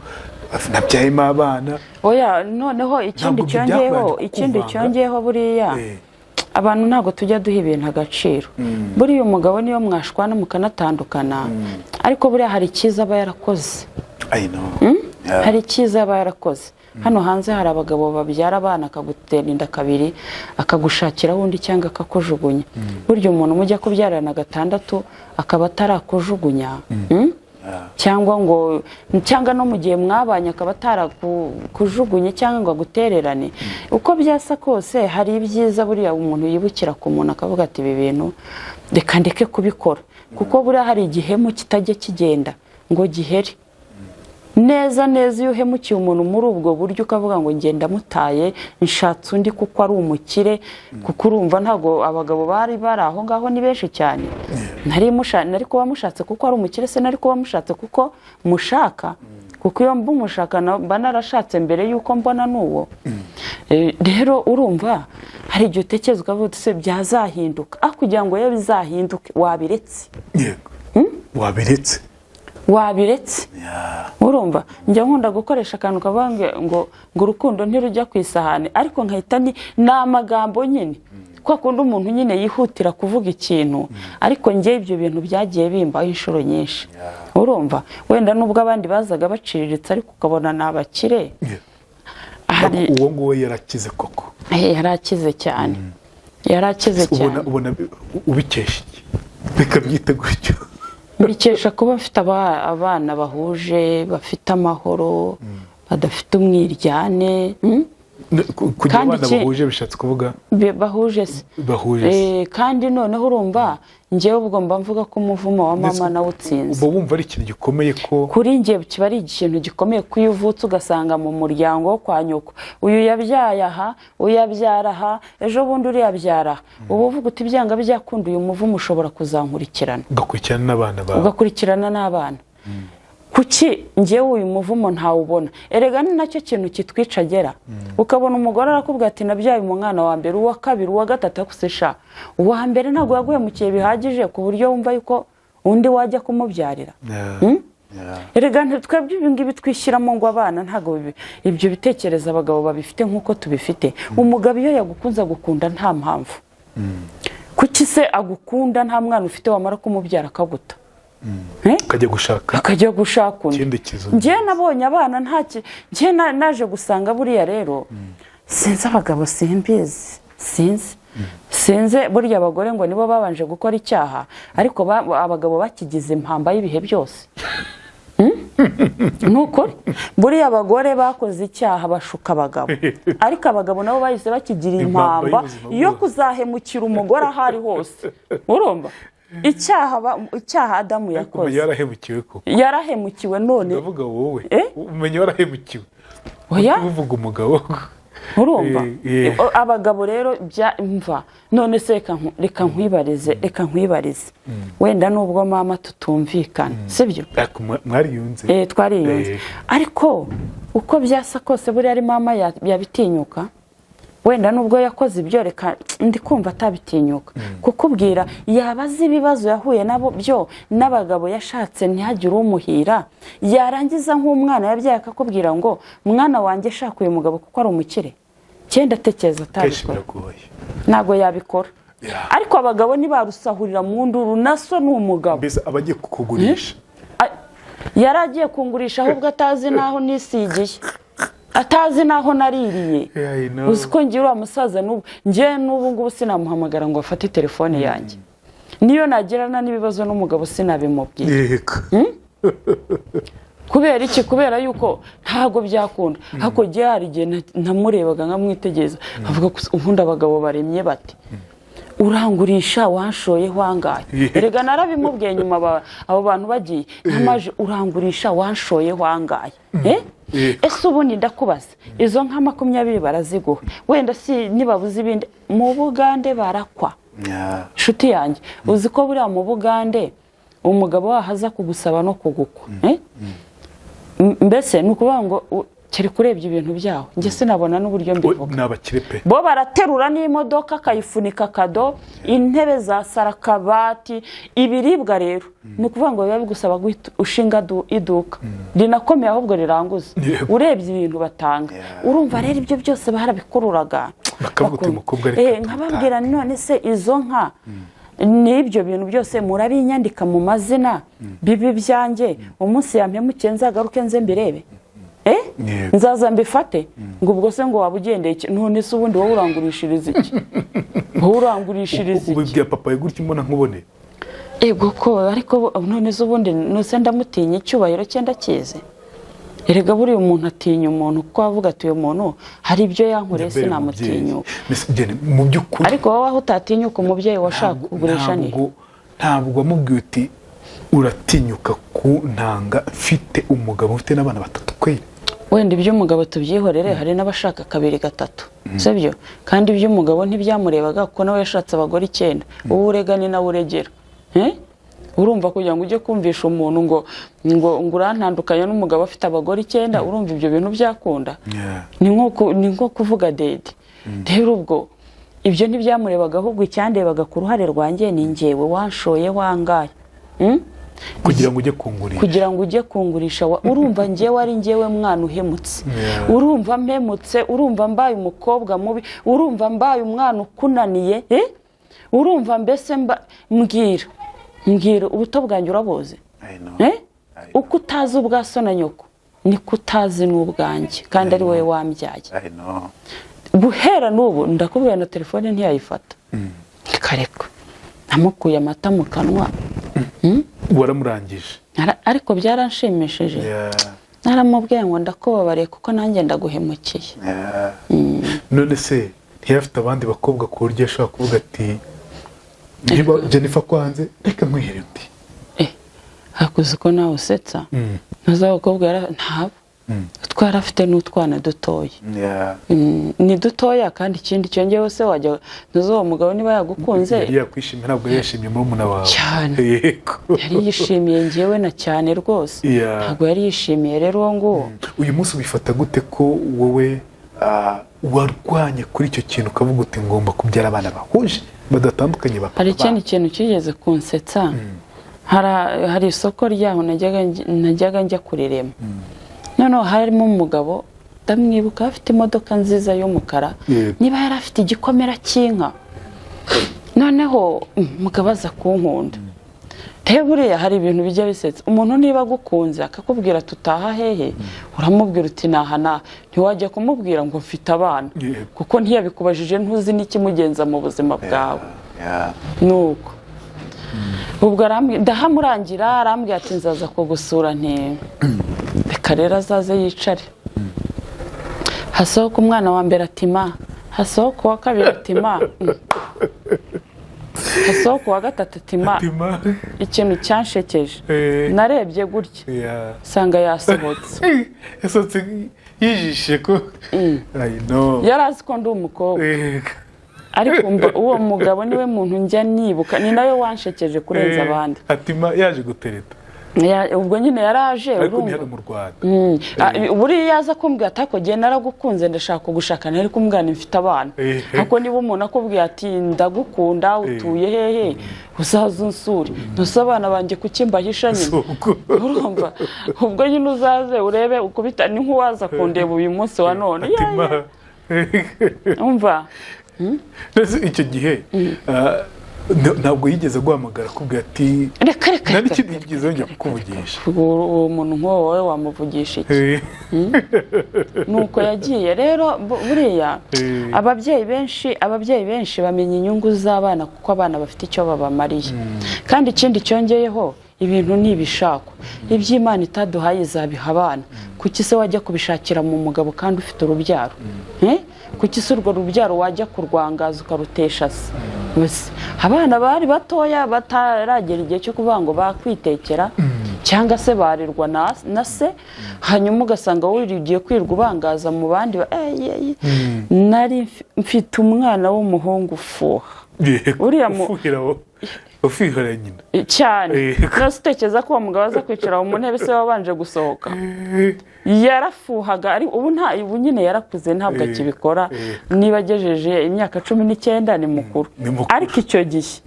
nabyayemo abana. Oya, noneho ikindi Ntabwo ibyo cyongeyeho, byabanje ikindi kukuvanga. cyongeyeho, buriya abantu ntabwo tujya duha ibintu agaciro. Buriya umugabo niyo mwashwana mukanatandukana, ariko buriya hari icyiza aba yarakoze. I know. Yeah. Hari icyiza aba yarakoze. Hano hanze hari abagabo babyara abana, akagutera inda kabiri, akagushakiraho undi cyangwa akakujugunya. Burya umuntu mujya kubyarana gatandatu akaba atarakujugunya, Cyangwa ngo, cyangwa no mu gihe mwabanye akaba atarakujugunye cyangwa ngo agutererane, uko byasa kose hari ibyiza buriya umuntu yibukira ku muntu, akavuga ati ibi bintu reka ndeke kubikora, kuko buriya hari igihemu kitajya kigenda ngo gihere neza neza. Iyo uhemukiye umuntu muri ubwo buryo, ukavuga ngo ngenda mutaye, nshatse undi kuko ari umukire, kuko urumva ntabwo abagabo bari bari aho ngaho ni benshi cyane, nari kuba mushatse kuko ari umukire se? Nari kuba mushatse kuko mushaka? Kuko iyo mbumushaka mba narashatse mbere y'uko mbona n'uwo. Rero urumva hari igihe utekereza ukavuga uti se byazahinduka? Aho kugira ngo rero bizahinduke, wabiretse. Yego, wabiretse. Wabiretse. Urumva, njya nkunda gukoresha akantu kavuga ngo urukundo ntirujya ku isahani, ariko nkahita ni amagambo nyine kwa kundi umuntu nyine yihutira kuvuga ikintu. Ariko njye ibyo bintu byagiye bimbaho inshuro nyinshi. Urumva, wenda nubwo abandi bazaga baciriritse, ariko ukabona ni abakire. Hari Uwo nguwo yarakize koko? Yari akize cyane, yari akize Ubona cyane. Ubona ubikesha iki? Reka byite gutyo. Mbikesha kuba mfite abana bahuje, bafite amahoro, badafite umwiryane, Kugira Kandi abana bahuje bishatse kuvuga? Bahuje se. Bahuje se. Kandi noneho urumva, njyewe ubwo mba mvuga ko umuvumo wa mama nawutsinze. Uba wumva ari ikintu gikomeye ko Kuri njye kiba ari ikintu gikomeye, ko iyo uvutse ugasanga mu muryango wo kwa nyoko uyu yabyaye aha, uyu yabyara aha, ejo bundi uriya abyara aha, uba uvuga uti byanga byakunda uyu muvumo ushobora kuzankurikirana. Ugakurikirana n'abana bawe. Ugakurikirana n'abana. Kuki njyewe uyu muvumo ntawubona? Erega ni nacyo kintu kitwica agera, ukabona umugore arakubwira ati: "Nabyaye umwana wa mbere, uwa kabiri, uwa gatatu." Ariko se sha, uwa mbere ntabwo yaguhemukiye bihagije ku buryo wumva yuko undi wajya kumubyarira? Erega twebwe ibi ngibi twishyiramo ngo abana, ntabwo ibyo bitekerezo abagabo babifite nk'uko tubifite. Umugabo iyo yagukunze, agukunda nta mpamvu. Kuki se agukunda nta mwana ufite, wamara kumubyara akaguta? Eh? Ukajya gushaka Akajya gushaka undi. Ikindi kizu. Njye nabonye abana nta njye naje gusanga buriya rero sinzi abagabo, simbizi, sinzi, sinzi. Burya abagore ngo nibo babanje gukora icyaha, ariko abagabo bakigize impamba y'ibihe byose. Ni ukuri, buriya abagore bakoze icyaha bashuka abagabo, ariko abagabo nabo bahise bakigira Impamba impamba y'ubuzima yo bwose. kuzahemukira umugore aho ari hose. Urumva icyaha Adamu Umenya yakoze? Yarahemukiwe koko. Yarahemukiwe none. Ndavuga wowe. Eh? Umenya warahemukiwe. Oya. Uvuga umugabo. Urumva? Eh, eh. Abagabo rero bya mva none se, reka nkwibarize wenda nubwo mama tutumvikana, sibyo? Ariko mwariyunze. Eh, twariyunze. Ariko uko byasa kose, buriya ari mama yabitinyuka? Wenda nubwo yakoze ibyo, reka ndi kumva atabitinyuka kukubwira. Yaba azi ibibazo yahuye nabo byo n'abagabo yashatse, ntihagire umuhira, yarangiza nk'umwana yabyaye akakubwira ngo: "Mwana wanjye, shaka uyu mugabo kuko ari umukire." Cyenda atekereza Kenshi atabikora. Biragoye. Ntabwo yabikora. Ariko abagabo ntibarusahurira mu nduru, na so ni umugabo. Mbese aba agiye kukugurisha. Yari agiye kungurisha, ahubwo atazi n'aho nisigiye, atazi n'aho naririye. Yeah, I know. Uzi ko ngira uriya musaza n'ubu, njye n'ubu ngubu sinamuhamagara ngo afate telefone yanjye. Niyo nagirana n'ibibazo n'umugabo, sinabimubwira. Kubera iki? Kubera yuko ntabwo byakunda. Hakurya hari igihe namurebaga nkamwitegereza, avuga ko ubundi abagabo baremye bate: "Urangurisha wanshoyeho angahe?" Erega narabimubwiye nyuma, abo bantu bagiye, namaje: "Urangurisha wanshoyeho angahe?" Eh? Eh. Ese ubundi ndakubaza, izo nka 20 baraziguha, wenda si nibabuze ibindi, mu Bugande barakwa. Inshuti yanjye, uzi ko buriya mu Bugande umugabo waho aza kugusaba no kugukwa? Eh? Mbese ni ukuvuga ngo kereka urebye ibintu byaho, njye sinabona n'uburyo mbivuga. Ni abakire pe. Bo baraterura n'imodoka akayifunika kado, intebe za sarakabati, ibiribwa. Rero ni ukuvuga ngo biba bigusaba guhita ushinga iduka rinakomeye ahubwo riranguza. Urebye ibintu batanga, urumva rero ibyo byose barabikururaga. Bakavuga uti, "Umukobwa reka Nkababwira nti: "None se izo nka n'ibyo bintu byose murabinyandika mu mazina bibi byanjye, umunsi yampemukiye nzagaruke nze mbirebe? Eh? Nzaza mbifate?" Ngo: "Ubwo se ngo waba ugendeye iki? None se ubundi wowe urangurishiriza iki? Wowe urangurishiriza iki?" Ubibwira papa we gutya imbona nkubone? Ego ko, ariko none se ubundi nuse ndamutinya? Icyubahiro cye ndakizi. Erega buriya umuntu atinya umuntu kuko avuga ati: "Uyu muntu hari ibyo yankoreye, Mbere sinamutinyuka." umubyeyi. Mbese Jenny, mu by'ukuri Ariko wowe aho utatinyuka umubyeyi washaka kugurisha ni Ntabwo wamubwiye uti: "Uratinyuka kuntanga mfite umugabo, mfite n'abana batatu kweri"? Wenda iby'umugabo tubyihorere, hari n'abashaka kabiri, gatatu, sibyo? Kandi iby'umugabo ntibyamurebaga kuko nawe yashatse abagore icyenda. Uwo urega ni nawe uregera. Eh? Urumva kugira ngo ujye kumvisha umuntu ngo urantandukanya n'umugabo afite abagore icyenda, urumva ibyo bintu byakunda? Ni nko kuvuga dede. Rero ubwo ibyo ntibyamurebaga, ahubwo icyandebaga ku ruhare rwanjye ni njyewe wanshoye wangaye. Kugira ngo ujye kungurisha. Kugira ngo ujye kungurisha, urumva njyewe ari njyewe mwana uhemutse. Urumva mpemutse, urumva mbaye umukobwa mubi, urumva mbaye umwana ukunaniye, eh? Urumva mbese mbwira, mbwira, ubuto bwanjye urabuzi? I know. Eh? Uko utazi ubwa so na nyoko, niko utazi n'ubwanjye, kandi ari wowe wambyaye. I know. Guhera n'ubu ndakubwira, na telefone ntiyayifata. Reka, namukuye amata mu kanwa. Waramurangije. Ariko byaranshimishije. Naramubwiye ngo: "Ndakubabariye kuko nanjye ndaguhemukiye." None se ntiyafite abandi bakobwa ku buryo ashobora kuvuga ati: "Niba Jennifer kwanze, reka nkwihere undi"? Eh, hakuze ko nawe usetsa. Ntuzi abakobwa ntabo. Twari afite n'utwana dutoya. Ni dutoya, kandi ikindi cyongeyeho se, wajya ntuzi uwo mugabo niba yagukunze. Yari yakwishimiye, ntabwo yari yashimye murumuna wawe. Cyane. Yari yishimiye njyewe na cyane rwose. Ntabwo yari yishimiye rero uwo nguwo. Uyu munsi ubifata gute ko wowe warwanye kuri icyo kintu, ukavuga uti ngomba kubyara abana bahuje, badatandukanye ba Hari papa ikindi babo? kintu kigeze kunsetsa. Hari isoko ryaho najyaga njya kurirema, noneho harimo umugabo, ndamwibuka, afite imodoka nziza y'umukara. Niba yari afite igikomera cy'inka, noneho umugabo aza kunkunda. Rero buriya hari ibintu bijya bisetsa. Umuntu niba agukunze akakubwira tutaha hehe, uramubwira uti naha naha. Ntiwajya kumubwira ngo mfite abana, kuko ntiyabikubajije, ntuzi n'ikimugenza mu buzima bwawe. Nuko ubwo ndahamurangira, arambwira ati nzaza kugusura. Nti reka rero azaze yicare. Hasohoka umwana wa mbere ati ma, hasohoka uwa kabiri ati ma, hasohoka uwa gatatu ati ma. Tima. Ikintu cyanshekeje, narebye gutya, nsanga yasohotse. Yasohotse yijishe ko I know. Yari azi ko ndi umukobwa. Ariko uwo mugabo niwe muntu njya nibuka, ni nawe wanshekeje kurenza abandi. Atima yaje gutereta. Ubwo nyine yaraje. Ariko ni Urumva. hano mu Rwanda. Buriya yaza kumbwira ati ariko jye naragukunze, ndashaka kugushaka, nari kumubwira nti mfite abana. Ariko niba umuntu akubwiye ati ndagukunda, utuye hehe, uzaze unsure, ntuse abana banjye kuki mbahisha nyine? Si ubwo. Urumva, ubwo nyine uzaze urebe ukubita, ni nk'uwaza kundeba uyu munsi wa none. Atima. Umva. Mbese icyo gihe ntabwo yigeze aguhamagara akubwira ati Reka, reka. nta Reka. n'ikindi yigeze yongera kukuvugisha? Uwo muntu nk'uwo wowe wamuvugisha iki? Nuko yagiye rero. Buriya ababyeyi benshi bamenya inyungu z'abana kuko abana bafite icyo babamariye. Kandi ikindi cyongeyeho, ibintu ni ibishakwa. Iby'Imana itaduhaye izabiha abana. Kuki se wajya kubishakira mu mugabo kandi ufite urubyaro? Eh? Kuki se urwo rubyaro wajya kurwangaza, ukarutesha se? Gusa abana bari batoya, bataragera igihe cyo kuvuga ngo bakwitekera cyangwa se barerwa na se, hanyuma ugasanga wowe ugiye kwirirwa ubangaza mu bandi eh, ye, ye. Nari mfite umwana w'umuhungu ufuha. Uriya Ufuhira ufuhira nyina. Cyane. Nose utekereza ko uwo mugabo aza kwicara mu ntebe se wabanje gusohoka? Yarafuhaga, ari ubu nta ubu nyine yarakuze, ntabwo akibikora. Niba agejeje imyaka 19 ni mukuru. Ni mukuru. Ariko icyo gihe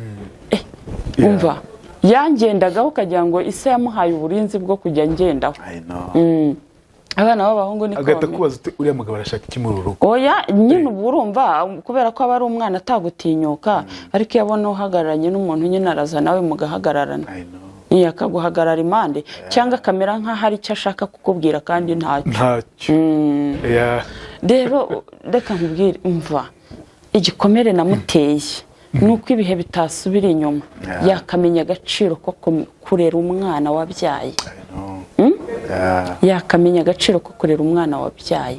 umva, yangendagaho ukagira ngo ise yamuhaye uburinzi bwo kujya ngendaho. I know. Abana b'abahungu niko Agahita bameze. akubaza uti uriya mugabo arashaka iki muri uru rugo? Oya nyine, ubu urumva, kubera ko aba ari umwana atagutinyuka, ariko iyo abona uhagararanye n'umuntu nyine araza nawe mugahagararana. I know. Iya, akaguhagarara impande cyangwa akamera nk'aho hari icyo ashaka kukubwira kandi ntacyo. Ntacyo. Yeah. Rero reka nkubwire, umva, igikomere namuteye ni uko ibihe bitasubira inyuma, yakamenya agaciro ko kurera umwana wabyaye. I know. Yeah. Yakamenya agaciro ko kurera umwana wabyaye,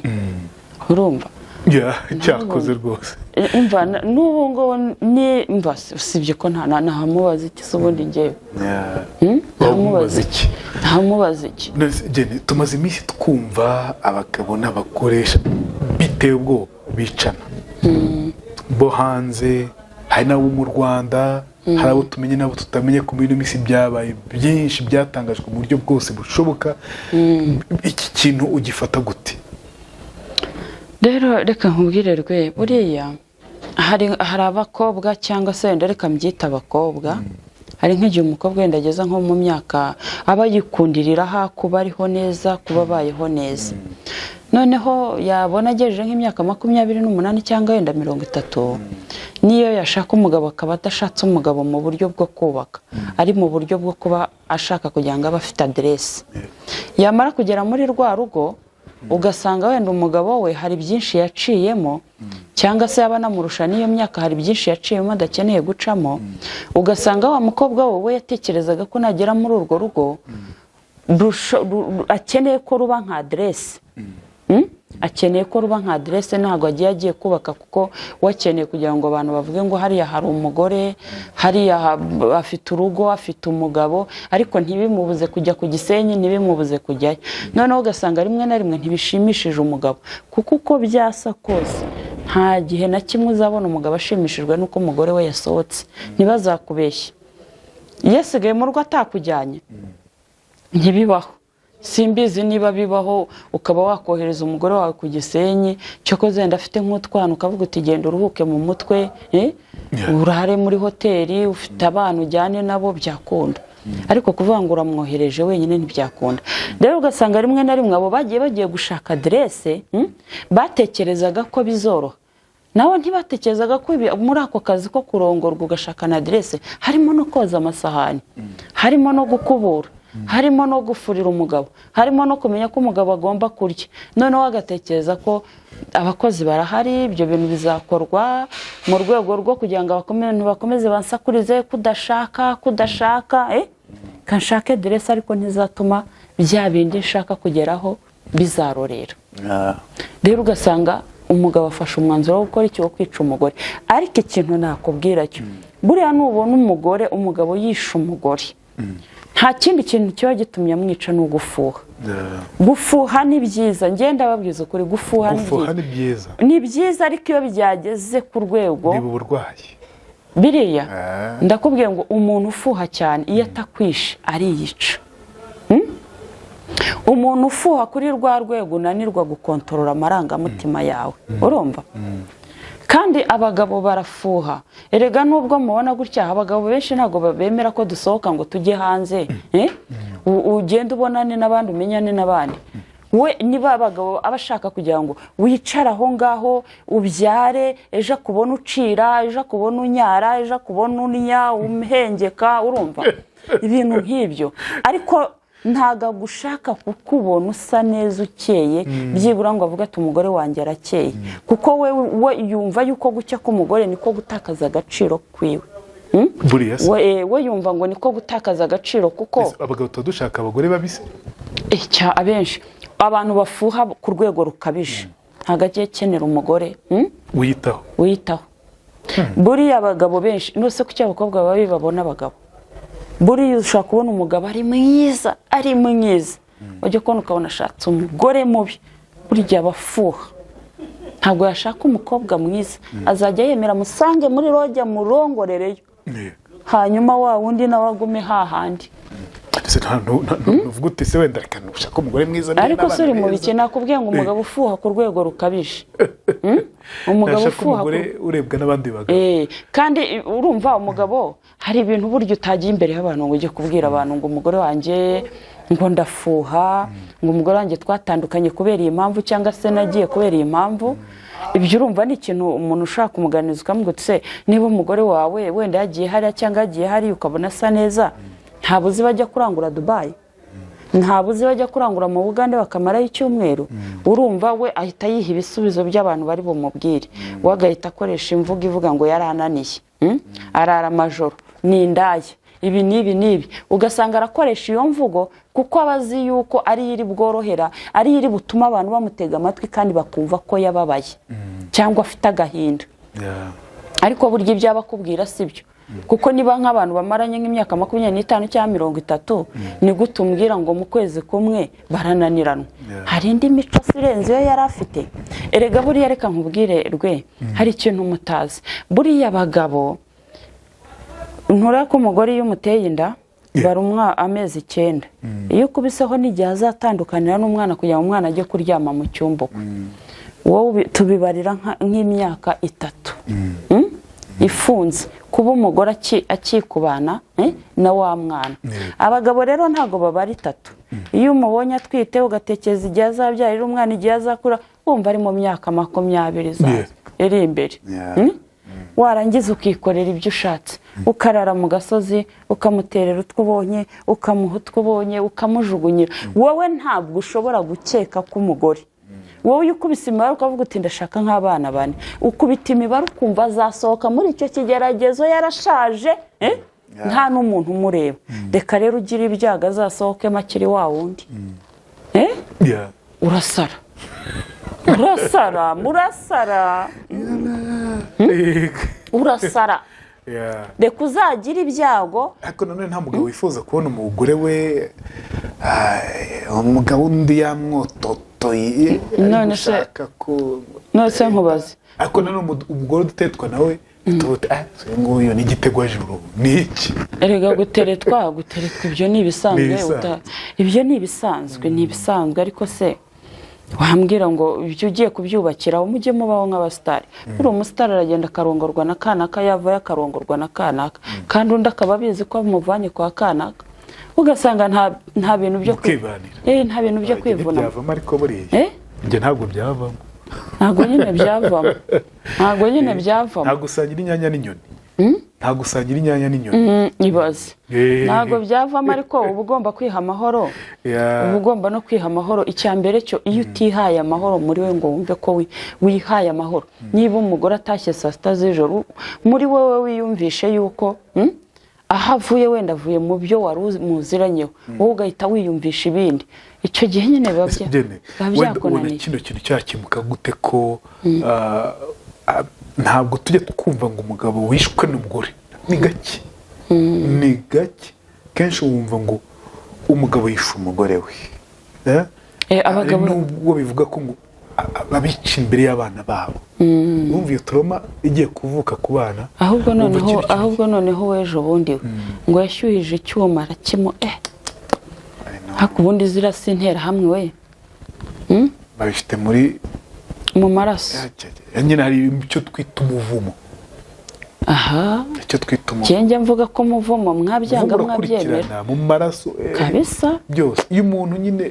urumva? Yeah, cyakoze rwose. Umva, n'ubu ngubu ni mva, usibye ko nta ntamubaza iki se ubundi njyewe? Yeah. Hmm? Wamubaza iki? Ntamubaza iki? None Jenny, tumaze iminsi twumva abagabo n'abakoresha biteye ubwoba bicana bo hanze, hari n'abo mu Rwanda, hari abo tumenye n'abo tutamenye. Ku muri ino minsi byabaye byinshi, byatangajwe mu buryo bwose bushoboka. Iki kintu ugifata gute? Rero reka nkubwire rwe, buriya hari abakobwa, cyangwa se wenda reka mbyite abakobwa, hari nk'igihe umukobwa wenda ageza nko mu myaka aba yikundiriraho kuba ariho neza, kuba abayeho neza, noneho yabona agejeje nk'imyaka 28 cyangwa wenda 30, niyo yashaka umugabo akaba adashatse umugabo mu buryo bwo kubaka, ari mu buryo bwo kuba ashaka kugira ngo abe afite aderesi. Yamara kugera muri rwa rugo, ugasanga wenda umugabo we hari byinshi yaciyemo, cyangwa se yaba anamurusha n'iyo myaka, hari byinshi yaciyemo adakeneye gucamo. Ugasanga wa mukobwa we, we yatekerezaga ko nagera muri urwo rugo akeneye ko ruba nka aderesi. Akeneye ko ruba nka aderese. Ntabwo agiye kubaka kuko we akeneye kugira ngo abantu bavuge ngo hariya hari umugore, hariya afite urugo, afite umugabo, ariko ntibimubuze kujya ku Gisenyi, ntibimubuze kujyayo. Noneho ugasanga rimwe na rimwe ntibishimishije umugabo, kuko uko byasa kose nta gihe na kimwe uzabona umugabo ashimishijwe n'uko umugore we yasohotse. Ntibazakubeshye, iyo asigaye mu rugo atakujyanye ntibibaho. Simbizi niba bibaho ukaba wakohereza umugore wawe ku Gisenyi, cyokoze wenda afite nk'utwana, ukavuga uti genda uruhuke mu mutwe, eh? Urare muri hoteli, ufite abana ujyane nabo, byakunda. Ariko kuvuga ngo uramwohereje wenyine ntibyakunda. Rero ugasanga rimwe na rimwe abo bagiye gushaka aderese, batekerezaga ko bizoroha, nawe ntibatekerezaga ko muri ako kazi ko kurongorwa ugashaka na aderese harimo no koza amasahani, harimo no gukubura, harimo no gufurira umugabo, harimo no kumenya ko umugabo agomba kurya. Noneho agatekereza ko abakozi barahari, ibyo bintu bizakorwa mu rwego rwo kugira ngo bakomeze bansakurize kudashaka kudashaka, kanshake aderese, ariko ntizatuma bya bindi nshaka kugeraho bizarorera. Rero ugasanga umugabo afashe umwanzuro wo gukora iki? Wo kwica umugore. Ariko ikintu nakubwira cyo, buriya nubona umugore, umugabo yishe umugore, nta kindi kintu kiba gitumye amwica, ni ugufuha. Gufuha ni byiza, ngenda babwiza ukuri, gufuha ni Gufuha byiza. Ni byiza. Ni byiza, ariko iyo byageze ku rwego Niba uburwayi. Biriya ndakubwiye ngo umuntu ufuha cyane, iyo atakwishe ariyica. Umuntu ufuha kuri rwa rwego unanirwa gukontorora amarangamutima yawe, urumva? Kandi abagabo barafuha erega. Nubwo mubona gutya, abagabo benshi ntabwo bemera ko dusohoka ngo tujye hanze, eh? Ugende ubonane n'abandi, umenyane n'abandi. We niba abagabo aba ashaka kugira ngo wicare aho ngaho ubyare, ejo akubona ucira, ejo akubona unyara, ejo akubona unnya umuhengeka, urumva, ibintu nk'ibyo. Ariko ntabwo agushaka kukubona usa neza, ukeye, byibura ngo avuge ati umugore wanjye arakeye, kuko we yumva yuko gucya k'umugore niko gutakaza agaciro kwiwe. Buriya se We yumva ngo niko gutakaza agaciro kuko Ese abagabo tuba dushaka abagore babise? Abenshi, abantu bafuha ku rwego rukabije, ntabwo agiye akenera umugore, Wiyitaho. Wiyitaho. Buriya abagabo benshi nose kuki abakobwa babi babona abagabo? Buriya ushobora kubona umugabo ari mwiza, ari mwiza, wajya kubona ukabona ashatse umugore mubi. Burya abafuha ntabwo yashaka umukobwa mwiza, azajya yemera amusange muri lodge, amurongorereyo, hanyuma wa wundi nawe agume hahandi. Ese ntuvuga uti se wenda reka nushaka umugore mwiza niba Ariko se n'abana uri mu beza. biki? Nakubwiye ngo umugabo ufuha ku rwego rukabije, Umugabo Nashaka ufuha umugore urebwa n'abandi bagabo. Kandi urumva umugabo hari ibintu burya utagiye imbere y'abantu ngo ujye kubwira abantu ngo umugore wanjye ngo ndafuha, ngo umugore wanjye twatandukanye kubera iyi mpamvu, cyangwa se nagiye kubera iyi mpamvu. Ibyo urumva ni ikintu umuntu ushaka kumuganiriza, ukamubwira uti se niba umugore wawe wenda yagiye hariya cyangwa yagiye hariya, ukabona asa neza, ntabwo uzi bajya kurangura Dubayi, ntabwo uzi bajya kurangura mu Bugande bakamarayo icyumweru. Urumva we ahita yiha ibisubizo by'abantu bari bumubwire, we agahita akoresha imvugo ivuga ngo yarananiye, Arara amajoro, ni indaya, ibi n'ibi n'ibi. Ugasanga arakoresha iyo mvugo kuko aba azi yuko ari iri bworohera, ari iri butuma abantu bamutega amatwi kandi bakumva ko yababaye cyangwa afite agahinda. Ariko burya ibyo aba akubwira si byo, kuko niba nk'abantu bamaranye nk'imyaka 25 cyangwa 30, ni gute umbwira ngo mu kwezi kumwe barananiranwa? Hari indi mico se irenze iyo yari afite? Erega buriya reka nkubwire rwe, hari ikintu mutazi. Buriya abagabo, ntureba ko umugore iyo umuteye inda barumwa amezi 9, iyo ukubiseho n'igihe azatandukanira n'umwana kugira ngo umwana ajye kuryama mu cyumba ukwe, wowe tubibarira nk'imyaka 3, Ifunze kuba umugore akikubana, na wa mwana. Abagabo rero ntabwo babara 3. Iyo umubonye atwite, ugatekereza igihe azabyarira umwana, igihe azakura, wumva ari mu myaka 20 zaza iri imbere. Warangiza ukikorera ibyo ushatse, ukarara mu gasozi, ukamuterera utwo ubonye, ukamuha utwo ubonye, ukamujugunyira. Wowe ntabwo ushobora gukeka ko umugore, wowe iyo ukubise imibare ukavuga uti ndashaka nk'abana bane, ukubita imibare ukumva azasohoka muri icyo kigeragezo yarashaje, eh? Nta n'umuntu umureba. Reka rero ugire ibyago azasohokemo akiri wa wundi, eh? Urasara. Murasara, murasara, urasara. Reka uzagira ibyago. Ariko nanone nta mugabo wifuza kubona umugore we, umugabo undi yamwototoye ari None se- gushaka ko None se nkubaze. Ariko nanone umugore udatetwa nawe tubuti, uyu nguyu ni igitego juru, ni iki? Erega guteretwa ibyo ni ibisanzwe. Ni ibisanzwe. Ibyo ni ibisanzwe, ni ibisanzwe. Ariko se wambwira ngo ibyo ugiye kubyubakira, mujye mubaho nk'abasitari. Buriya umusitari aragenda akarongorwa na kanaka, yavayo akarongorwa na kanaka, kandi undi akaba abizi ko amuvanye kwa kanaka, ugasanga nta bintu byo Mukibanira. Nta bintu byo kwivuna. Byavamo ariko buriya. Eh? Ibyo ntabwo byavamo. Ntabwo nyine byavamo, ntabwo nyine byavamo. Nta gusangira inyanya n'inyoni, nta gusangira inyanya n'inyoni. Ibaze. Ntabwo byavamo, ariko uba ugomba kwiha amahoro. Uba ugomba no kwiha amahoro. Icya mbere cyo, iyo utihaye amahoro muri we ngo wumve ko wihaye amahoro, niba umugore atashye saa 6 z'ijoro, muri wowe wiyumvishe yuko aho avuye, wenda avuye mu byo wari muziranyeho, wowe ugahita wiyumvisha ibindi, icyo gihe nyine biba Ese Jene, biba wenda ubona byakunaniye. kino kintu cyakemuka gute, ko ntabwo tujya twumva ngo umugabo wishwe n'umugore? Ni gake, ni gake. Kenshi wumva ngo umugabo yishe umugore we. Eh? Abagabo Hari nubwo bivuga ko ngo babica imbere y'abana babo. Wumva iyo trauma igiye kuvuka ku bana. Ahubwo Wumva noneho kino kintu- ahubwo noneho w'ejo bundi we ngo yashyuhije icyuma arakimu I know. Ariko ubundi ziriya si interahamwe we. Babifite muri Mu maraso. Nyine hari icyo twita umuvumo. Aha. Icyo twita umuvumo. Njye mvuga ko umuvumo mwabyanga Umuvumo mwabyemera. urakurikirana mu maraso, Kabisa. byose. Iyo umuntu nyine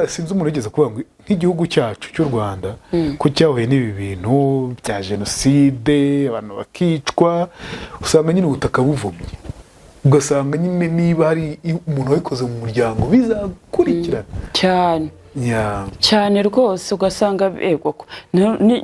sinzi umuntu wigeze kuvuga ngo nk'igihugu cyacu cy'u Rwanda ko cyahuye n'ibi bintu bya jenoside, abantu bakicwa, usanga nyine ubutaka buvumye, ugasanga nyine niba hari umuntu wabikoze mu muryango bizakurikirana. Cyane. Cyane rwose. Ugasanga ego ko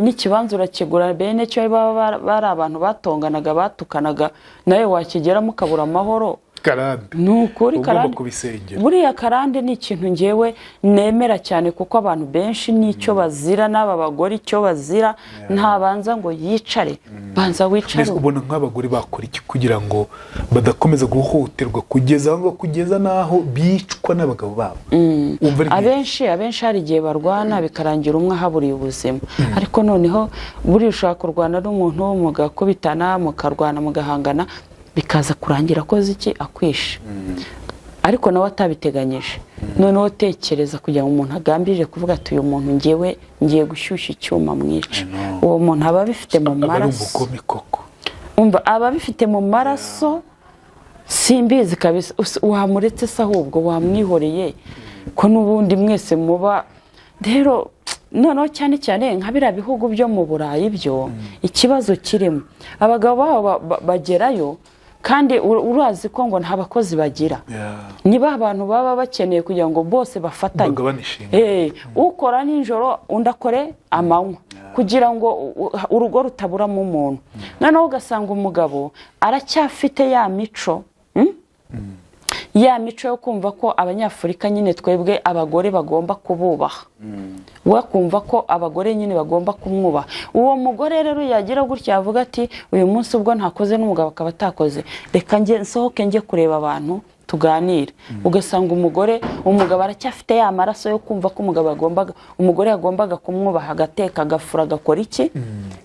n'ikibanza urakigura, bene cyo baba bari abantu batonganaga, batukanaga, nawe wakigeramo ukabura amahoro. Karande. Ni ukuri. Ugomba Karande. kubisengera. Buriya karande ni ikintu ngewe nemera cyane, kuko abantu benshi n'icyo bazira, n'aba bagore icyo bazira, ntabanza ngo yicare, banza wicare. Mbese ubona nk'abagore bakora iki kugira ngo badakomeza guhohoterwa kugeza aho ngaho, kugeza n'aho bicwa n'abagabo babo? Wumva ari nk'iki? Abenshi hari igihe barwana bikarangira umwe ahaburiye ubuzima. Ariko noneho buriya ushobora kurwana n'umuntu, mugakubitana, mukarwana, mugahangana, bikaza kurangira akoze iki, akwishe, ariko nawe atabiteganyije. Noneho tekereza kugira ngo umuntu agambirire kuvuga ati: "Uyu muntu ngewe ngiye gushyushya icyuma mwica." Uwo muntu aba abifite mu Aba ari maraso. umugome koko. Umva, aba abifite mu maraso. Simbizi kabisa. Wamuretse se ahubwo, wamwihoreye, ko n'ubundi mwese muba? Rero noneho cyane cyane nka biriya bihugu byo mu Burayi byo, ikibazo kirimo, abagabo babo bagerayo kandi urazi ko ngo nta bakozi bagira. Niba abantu baba bakeneye kugira ngo bose bafatanye, Bagabane inshingano. Ukora nijoro, undi akore amanywa, kugira ngo urugo rutaburamo umuntu. Noneho ugasanga umugabo aracyafite ya mico, Ya mico yo kumva ko Abanyafurika nyine twebwe abagore bagomba kububaha, we akumva ko abagore nyine bagomba kumwubaha. Uwo mugore rero yagira gutya, yavuga ati: "Uyu munsi ubwo ntakoze, n'umugabo akaba atakoze, reka njye nsohoke njye kureba abantu tuganire." Ugasanga umugabo aracyafite ya maraso yo kumva ko umugore yagombaga kumwubaha, agateka, agafura, agakora iki,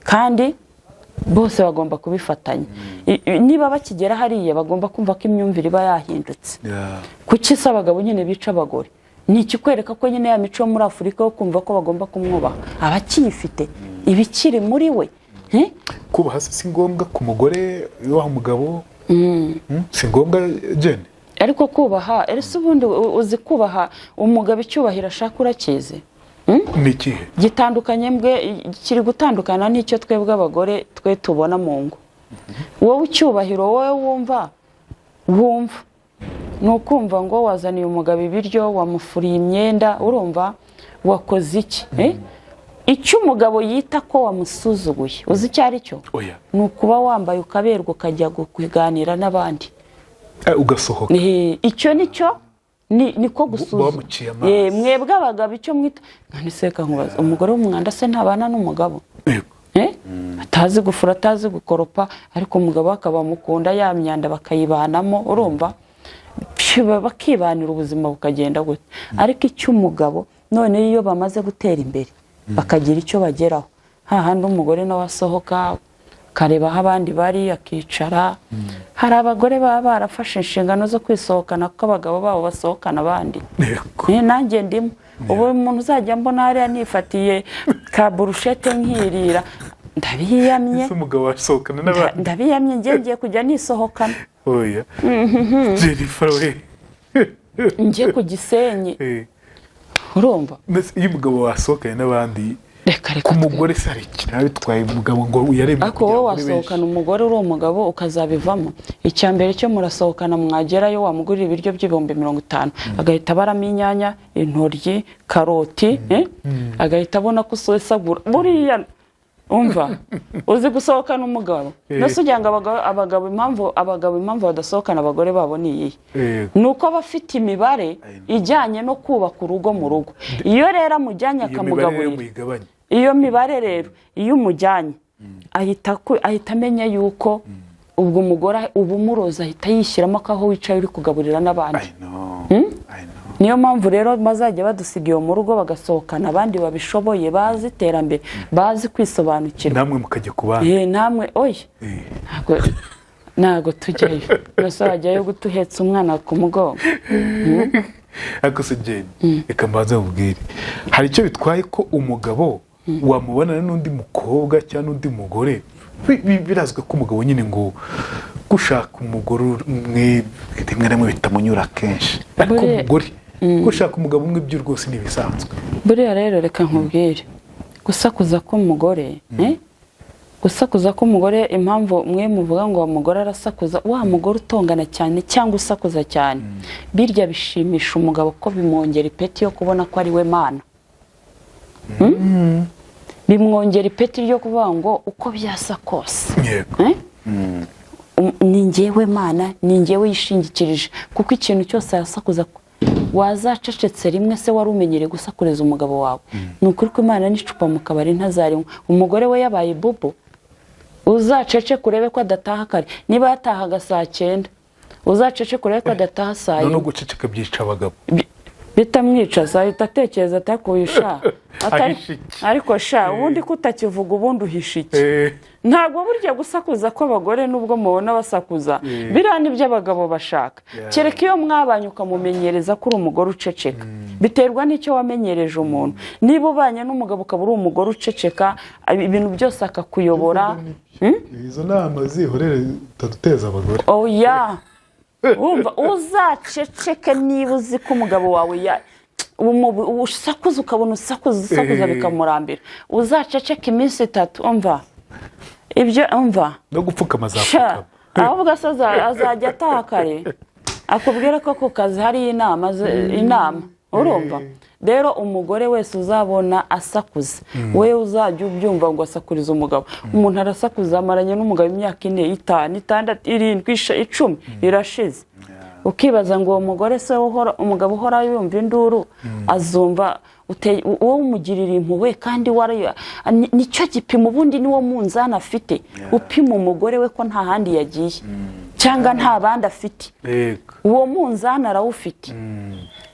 kandi bose bagomba kubifatanya. Niba bakigera hariya, bagomba kumva ko imyumvire iba yahindutse. Kuki se abagabo nyine bica abagore? Ni ikikwereka ko nyine ya mico yo muri Afurika yo kumva ko bagomba kumwubaha aba akiyifite, iba ikiri muri we. Eh? Kubaha se si ngombwa ku mugore yubaha umugabo? Si ngombwa, Jene? Ariko kubaha, ese ubundi uzi kubaha umugabo icyubahiro ashaka, urakizi? Ni ikihe? Gitandukanye mbwe, kiri gutandukana n'icyo twebwe abagore twe tubona mu ngo. Wowe icyubahiro wowe wumva ni ukumva ngo wazaniye umugabo ibiryo, wamufuriye imyenda, urumva wakoze iki, eh? Icyo umugabo yita ko wamusuzuguye, uzi icyo ari cyo? Oya. Ni ukuba wambaye ukaberwa, ukajya kuganira n'abandi. Ugasohoka. Icyo ni cyo. Niko gusuzuma. Bamuciye amazi. Mwebwe abagabo icyo mwita, none se reka nkubaze, umugore w'umwanda se ntabana n'umugabo? Yego. Eh? Atazi gufura, atazi gukoropa, ariko umugabo we akaba amukunda, ya myanda bakayibanamo, urumva? Phew, bakibanira, ubuzima bukagenda gute? Ariko icyo umugabo none iyo bamaze gutera imbere, bakagira icyo bageraho, hahandi umugore nawe asohoka akareba aho abandi bari, akicara. Hari abagore baba barafashe inshingano zo kwisohokana kuko abagabo babo basohokana abandi. Nanjye ndimo. Ubu umuntu uzajya mbona hariya nifatiye ka burushete nkirira, ndabiyamye. Ese umugabo wasohokana n'abandi? Ndabiyamye, ngiye ngiye kujya nisohokana. Oya, Jennifer we. Njye ku Gisenyi. Urumva? Mbese iyo umugabo wasohokanye n'abandi, Reka reka. ku mugore se hari ikintu biba bitwaye? Umugabo ngo yaremye Ariko wowe wasohokana umugore uri umugabo ukazabivamo? Icya mbere cyo, murasohokana, mwagerayo wamugurira ibiryo by'ibihumbi 50, agahita abaramo inyanya, intoryi, karoti, eh? Agahita abona ko usesagura. Buriya umva, uzi gusohokana umugabo? Mbese ugira ngo abagabo impamvu badasohokana abagore babo ni iyihe? Ni uko aba afite imibare ijyanye no kubaka urugo mu rugo. Iyo rero amujyanye Iyo mibare rero akamugaburira, muyigabanye. iyo mibare rero iyo umujyanye, ahita amenya yuko ubwo umugore uba umuroza, ahita yishyiramo ko aho wicaye uri kugaburira n'abandi. I know, I know. Niyo mpamvu rero bazajya badusiga iyo mu rugo, bagasohokana abandi babishoboye, bazi iterambere, bazi kwisobanukirwa. Namwe mukajya ku bandi. Namwe oya. Ntabwo tujyayo. Mbese wajyayo gute uhetse umwana ku mugongo? Ariko se Jane, reka mbanze mubwire, hari icyo bitwaye ko umugabo wamubonana n'undi mukobwa cyangwa n'undi mugore? Birazwi ko umugabo nyine ngo gushaka umugore umwe rimwe na rimwe bitamunyura kenshi, ariko umugore gushaka umugabo umwe byo rwose ni ibisanzwe. Buriya rero reka nkubwire, gusakuza k'umugore, eh? Gusakuza k'umugore, impamvu mwe muvuga ngo wa mugore arasakuza, wa mugore utongana cyane cyangwa usakuza cyane, birya bishimisha umugabo ko bimwongera ipeti yo kubona ko ari we Mana. Bimwongera ipeti ryo kuvuga ngo uko byasa kose, Eh? Ni njyewe Mana, ni njyewe yishingikirije, kuko ikintu cyose arasakuza. Wazacecetse rimwe se, wari umenyereye gusakuriza umugabo wawe? Ni ukuri ko Imana n'icupa mu kabari ntazarinywa umugore we yabaye bubo. Uzacece urebe ko adataha kare. Niba yatahaga saa 9, uzacece urebe ko adataha saa Noneho 4. Guceceka byica abagabo. Bitamwica, azahita atekereza atakuye sha. Ahisha iki? Ariko sha, ubundi ko utakivuga, ubundi uhisha iki? Ntabwo burya gusakuza kw'abagore, nubwo mubona basakuza, biriya nibyo abagabo bashaka. Kereka iyo mwabanye ukamumenyereza ko uri umugore uceceka. Biterwa n'icyo wamenyereje umuntu. Niba ubanye n'umugabo ukaba uri umugore uceceka, ibintu byose akakuyobora. Izo nama zihorere, utaduteza abagore. Oya, wumva, uzaceceke. Niba uzi ko umugabo wawe usakuza, ukabona usakuza usakuza, bikamurambira, uzaceceke iminsi 3. Umva ibyo, umva. No gupfukama Sha, azapfukama. Ahubwo se azajya ataha kare, akubwira ko ku kazi hari inama inama. Urumva rero, umugore wese uzabona asakuza, we uzajya ubyumva ngo asakuriza umugabo. Umuntu arasakuza, amaranye n'umugabo imyaka 4, 5, 6, 7, 10 irashize, ukibaza ngo uwo mugore se uhora, umugabo uhora yumva induru, azumva wowe umugirira impuhwe? Kandi nicyo gipimo ubundi, niwo munzani afite upima umugore we ko nta handi yagiye cyangwa nta bandi afite. Uwo munzani arawufite.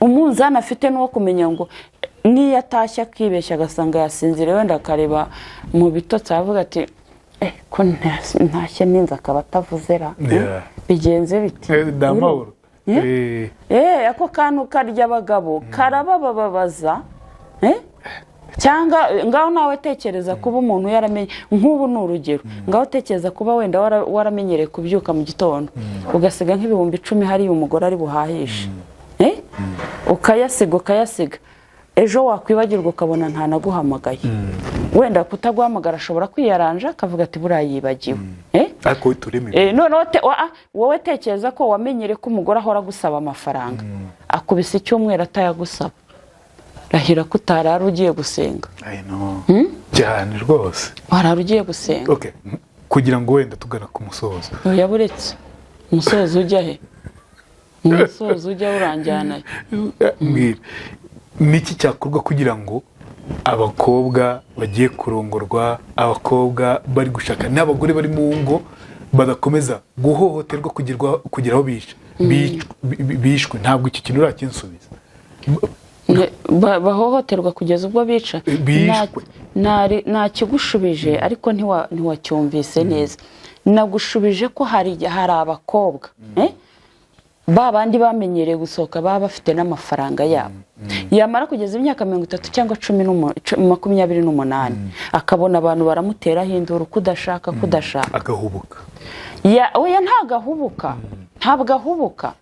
Umunzani afite ni uwo kumenya ngo niyo atashye akibeshya agasanga yasinziriye, wenda akareba mu bitotsi, aravuga ati: "Eh, ko ntashye ninze akaba atavuze ra? Bigenze bite?" Ni amahoro. Yeah. Ako kantu karya abagabo, karabababaza, eh? Cyangwa ngaho nawe tekereza kuba umuntu yaramenye, nk'ubu ni urugero, ngaho tekereza kuba wenda waramenyereye kubyuka mu gitondo ugasiga nk'ibihumbi 10 hariya umugore ari buhahishe, eh? Ukayasiga, ukayasiga, ejo wakwibagirwa ukabona ntanaguhamagaye. Wenda kutaguhamagara ashobora kwiyaranja akavuga ati: "Buriya yibagiwe." Eh? Ariko we tureme. Noneho wowe tekereza ko wamenyere ko umugore ahora agusaba amafaranga, akubise icyumweru atayagusaba, rahira ko utarara ugiye gusenga. I know. Cyane rwose. Warara ugiye gusenga. Okay, kugira ngo wenda tugana ku musozo. Oya, buretse, umusozo ujya he? Umusozo ujya uranjyanayo. Mbwira, niki cyakorwa kugira ngo abakobwa bagiye kurongorwa, abakobwa bari gushaka n'abagore bari mu ngo badakomeza guhohoterwa kugera aho bishwe? Ntabwo icyo kintu urakinsubiza. Bahohoterwa kugeza ubwo bica? Bishwe. Nakigushubije ariko ntiwacyumvise neza. Nagushubije ko hari abakobwa, ba bandi bamenyereye gusohoka, baba bafite n'amafaranga yabo, yamara kugeza imyaka 30 cyangwa 28, akabona abantu baramuteraho induru kudashaka, kudashaka. Agahubuka. Oya, ntabwo ahubuka, ntabwo ahubuka.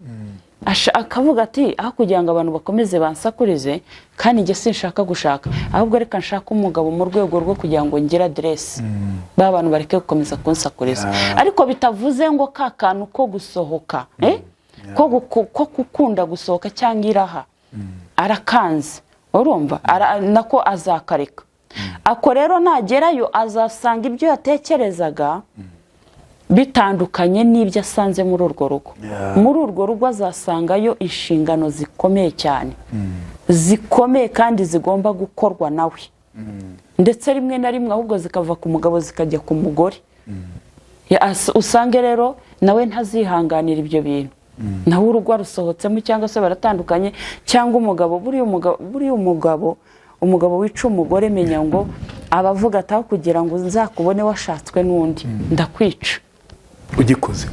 Akavuga ati: "Aho kugira ngo abantu bakomeze bansakurize, kandi njye sinshaka gushaka, ahubwo reka nshake umugabo mu rwego rwo kugira ngo ngire aderesi, ba bantu bareke gukomeza kunsakuriza." Ariko bitavuze ngo ka kantu ko gusohoka, ko gukunda gusohoka cyangwa iraha arakanze, urumva? Nako azakareka. Ako rero nagerayo azasanga ibyo yatekerezaga bitandukanye n'ibyo asanze muri urwo rugo. Muri urwo rugo azasangayo inshingano zikomeye cyane, zikomeye kandi zigomba gukorwa nawe, ndetse rimwe na rimwe ahubwo zikava ku mugabo zikajya ku mugore. Usange rero nawe ntazihanganira ibyo bintu, nawe urugo arusohotsemo cyangwa se baratandukanye, cyangwa umugabo, buriya umugabo wica umugore, menya ngo aba avuga ati: "Aho kugira ngo nzakubone washatswe n'undi, ndakwica." Ugikoze.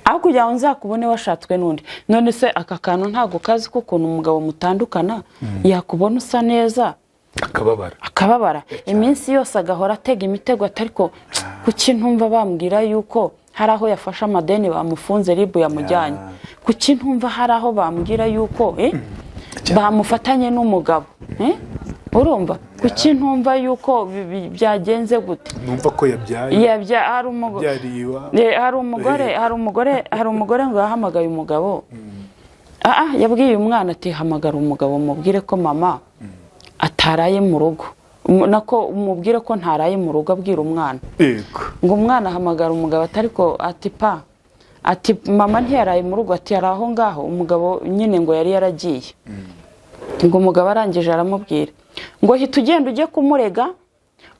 Aho kugira ngo nzakubone washatswe n'undi. None se aka kantu ntabwo kazi ko ukuntu umugabo mutandukana yakubona usa neza akababara? Akababara iminsi yose, agahora atega imitego ati: "Ariko kuki ntumva bambwira yuko hari aho yafashe amadeni bamufunze, RIB yamujyanye? Kuki ntumva hari aho bambwira yuko bamufatanye n'umugabo? Urumva, kuki ntumva yuko byagenze gute?" Numva ko yabyaye. Hari umugore Yabyariye iwabo. Hari umugore ngo yahamagaye umugabo. Yabwiye umwana ati: "Hamagara umugabo mubwire ko mama ataraye mu rugo, nako umubwire ko ntaraye mu rugo," abwira umwana. Ngo umwana ahamagara umugabo ati: "Ariko," ati, "pa," ati, "mama ntiyaraye mu rugo?" Ati: "Yari aho ngaho." Umugabo nyine ngo yari yaragiye. Ngo umugabo arangije aramubwira ngo: "Hita ugenda ujye kumurega,"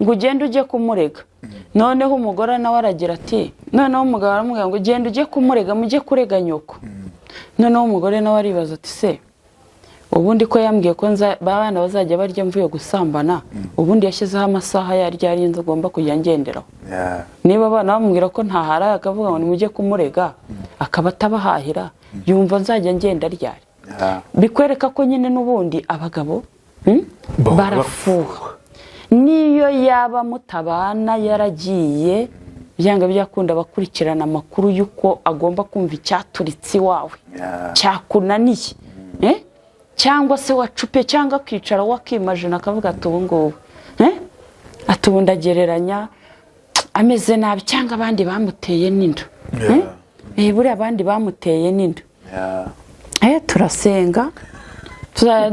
ngo: "Ugende ujye kumurega." Noneho umugore nawe aragira ati, noneho umugabo aramubwira ngo: "Genda ujye kumurega, mujye kurega nyoko." Noneho umugore nawe aribaza ati: "Se ubundi ko yambwiye ko ba bana bazajya barya mvuye gusambana, ubundi yashyizeho amasaha yarya ari inzu ugomba kujya ngenderaho? Niba abana bamubwira ko ntaharaye, akavuga ngo nimujye kumurega, akaba atabahahira, yumva nzajya ngenda ryari?" Bikwereka ko nyine n'ubundi abagabo Bahora barafuha. Niyo yaba mutabana yaragiye, byanga byakunda abakurikirana amakuru y'uko agomba kumva icyaturitse iwawe cyakunaniye, Cyangwa se wacupe, cyangwa akicara wakimajina akavuga ati: "Ubu ngubu, ati ubu ndagereranya ameze nabi, cyangwa abandi bamuteye n'inda. Buriya abandi bamuteye n'inda." Turasenga.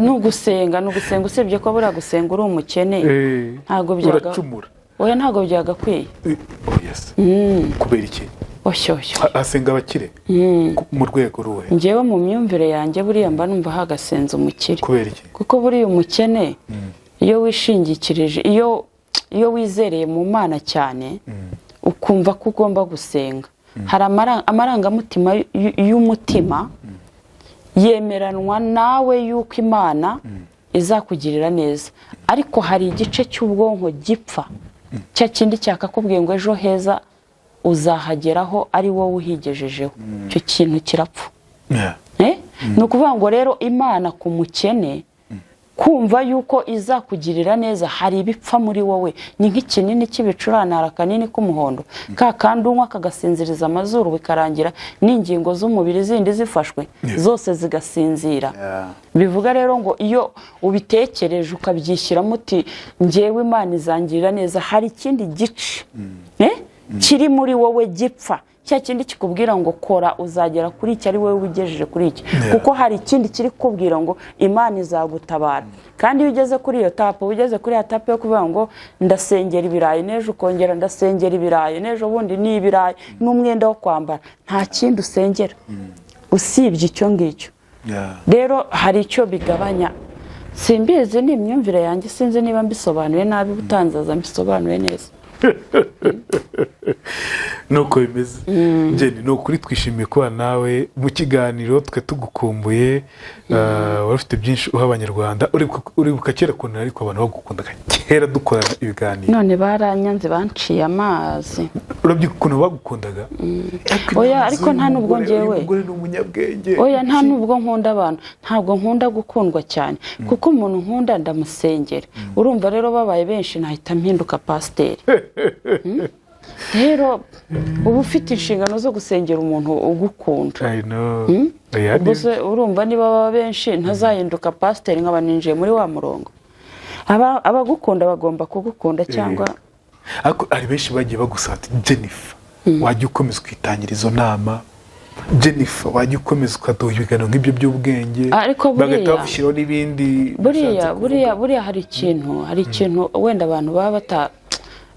Ni ugusenga, usibye ko buriya gusenga uri umukene ntabwo byaga Uracumura. Oya, ntabwo byagakwiye. Oh, yes. Kubera iki? Oshyushyu. Hasenga abakire. Mu rwego ruhe? Njyewe mu myumvire yanjye, buriya mba numva hagasenza umukire. Kubera iki? Kuko buriya umukene, iyo wishingikirije, iyo wizereye mu Mana cyane, ukumva ko ugomba gusenga, hari amarangamutima y'umutima yemeranwa nawe yuko Imana izakugirira neza. Ariko hari igice cy'ubwonko gipfa, cya kindi cyakakubwiye ngo ejo heza uzahageraho ari wowe uhigejejeho, icyo kintu kirapfa. Ni ukuvuga ngo rero Imana ku mukene, kumva yuko izakugirira neza, hari ibipfa muri wowe. Ni nk'ikinini cy'ibicurane, hari akanini k'umuhondo ka kandi unywa kagasinziriza amazuru, bikarangira n'ingingo z'umubiri zindi zifashwe zose zigasinzira. Bivuga rero ngo iyo ubitekereje ukabyishyiramo uti: "Njyewe Imana izangirira neza," hari ikindi gice kiri muri wowe gipfa, cya kindi kikubwira ngo kora uzagera kuri iki, ari wowe wigejeje kuri iki, kuko hari ikindi kiri kukubwira ngo Imana izagutabara. Kandi iyo ugeze kuri iyo étape, uba ugeze kuri ya étape yo kuvuga ngo ndasengera ibirayi, n'ejo ukongera ndasengera ibirayi, n'ejo bundi ni ibirayi n'umwenda wo kwambara, nta kindi usengera. Usibye icyo ngicyo, rero hari icyo bigabanya. Simbizi, ni imyumvire yanjye, sinzi niba mbisobanuye nabi, utanzaza mbisobanuye neza. Nuko bimeze. Jenny, ni ukuri twishimiye kuba nawe mu kiganiro. Twe tugukumbuye. Wari ufite byinshi uha Abanyarwanda. Uribuka kera ukuntu ariko abantu bagukundaga kera dukorana ibiganiro? None baranyanze, banciye amazi. Urabyibuka ukuntu bagukundaga? Oya, ariko nta nubwo njyewe, njyewe. Uyu mugore ni umunyabwenge. Oya, nta nubwo nkunda abantu, ntabwo nkunda gukundwa cyane, kuko umuntu nkunda ndamusengera. Urumva rero babaye benshi nahita mpinduka pasiteri. Rero uba ufite inshingano zo gusengera umuntu ugukunda. I know. Oya, Ubwo se urumva niba baba benshi ntazahinduka pasiteri, nkaba ninjiye muri wa murongo? Abagukunda bagomba kugukunda cyangwa Ariko hari benshi bagiye bagusaba ati: "Jennifer, wajya ukomeza ukitangira izo nama? Jennifer, wajya ukomeza ukaduha ibiganiro nk'ibyo by'ubwenge?" Ariko Bagahita bagushyiraho n'ibindi buriya bishatse kuvuga. Buriya hari ikintu wenda abantu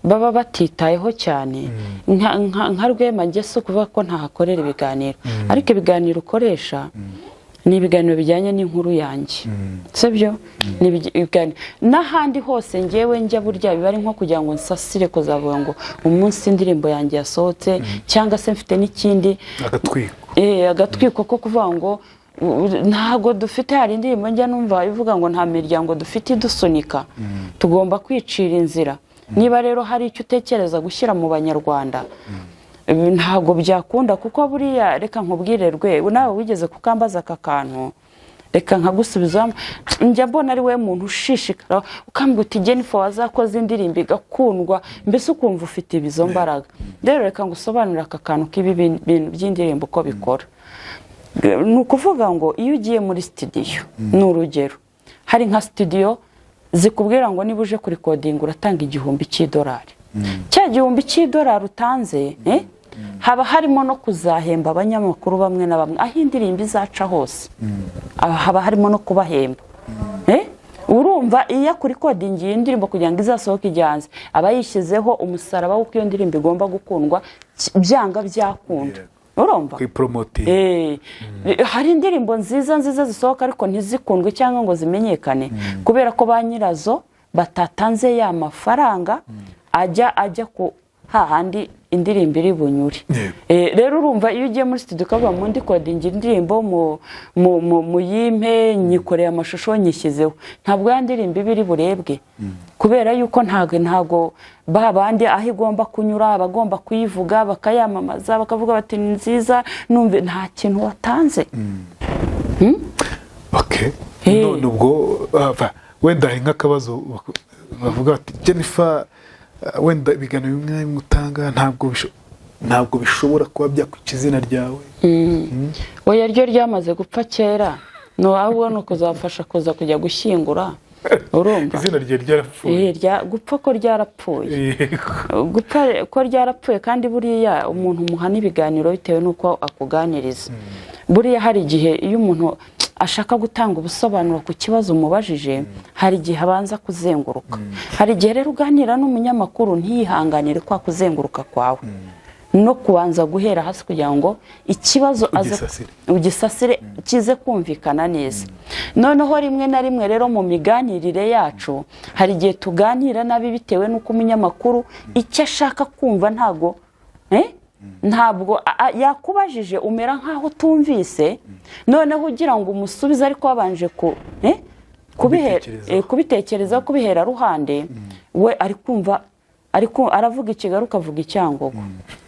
baba batitayeho cyane. Nka Rwema, njye si ukuvuga ko ntahakorera ibiganiro, ariko ibiganiro ukoresha ni ibiganiro bijyanye n'inkuru yanjye, sibyo? Ni ibiganiro n'ahandi hose ngewe njya, burya biba ari nko kugira ngo nsasire kuzavuga ngo umunsi indirimbo yanjye yasohotse, cyangwa se mfite n'ikindi. Agatwiko. Agatwiko ko kuvuga ngo ntabwo dufite. Hari indirimbo njya numva ivuga ngo nta miryango dufite idusunika, tugomba kwicira inzira. Niba rero hari icyo utekereza gushyira mu Banyarwanda, ntabwo byakunda, kuko buriya reka nkubwire rwe, nawe wigeze kukambaza aka kantu, reka nkagusubiza. Njya mbona ari we muntu ushishikara ukambwira uti: "Jennifer, wazakoze indirimbo igakundwa," mbese ukumva ufite izo mbaraga. Rero reka ngusobanurire aka kantu k'ibi bintu by'indirimbo uko bikora. Ni ukuvuga ngo iyo ugiye muri sitidiyo, ni urugero, hari nka sitidiyo zikubwira ngo niba uje kurikodinga uratanga $1000. Cya $1000 utanze, haba harimo no kuzahemba abanyamakuru bamwe na bamwe aho indirimbo izaca hose. Haba harimo no kubahemba. Urumva iyo akurikodingiye indirimbo kugira ngo izasohoke ijya hanze, aba yishyizeho umusaraba w'uko iyo ndirimbo igomba gukundwa, byanga byakunda, urumva? Kuyiporomotinga. Hari indirimbo nziza nziza zisohoka ariko ntizikundwe cyangwa ngo zimenyekane, kubera ko ba nyirazo batatanze ya mafaranga ajya ku hahandi indirimbo iri bunyure. Rero urumva iyo ugiye muri studio ukavuga mu ndikodingira indirimbo, mu muyimpe nyikoreye amashusho nyishyizeho, ntabwo ya ndirimbo iba iri burebwe, kubera yuko ntabwo ba bandi aho igomba kunyura abagomba kuyivuga bakayamamaza, bakavuga bati ni nziza, numve nta kintu watanze. Okay. None ubwo wenda hari nk'akabazo bavuga bati: "Jennifer, wenda ibiganiro bimwe na bimwe utanga ntabwo bishobora kuba byakwica izina ryawe." Oya, ryo ryamaze gupfa kera, ni ahubwo ni ukuzafasha kuza kujya gushyingura, urumva? Izina rye ryarapfuye. Gupfa ko ryarapfuye. Gupfa ko ryarapfuye. Kandi buriya umuntu umuha n'ibiganiro bitewe n'uko akuganiriza. Buriya hari igihe iyo umuntu ashaka gutanga ubusobanuro ku kibazo umubajije, hari igihe abanza kuzenguruka. Hari igihe rero uganira n'umunyamakuru ntiyihanganire kwa kuzenguruka kwawe no kubanza guhera hasi kugira ngo ikibazo aze Ugisasire. ugisasire kize kumvikana neza. Noneho rimwe na rimwe rero mu miganirire yacu hari igihe tuganira nabi bitewe n'uko umunyamakuru icyo ashaka kumva ntago ntabwo yakubajije, umera nk'aho utumvise, noneho ugira ngo umusubize ariko wabanje ku Kubitekerezaho. Kubitekerezaho, kubihera ruhande, we ari kumva ariko aravuga i Kigali ukavuga i Cyangugu,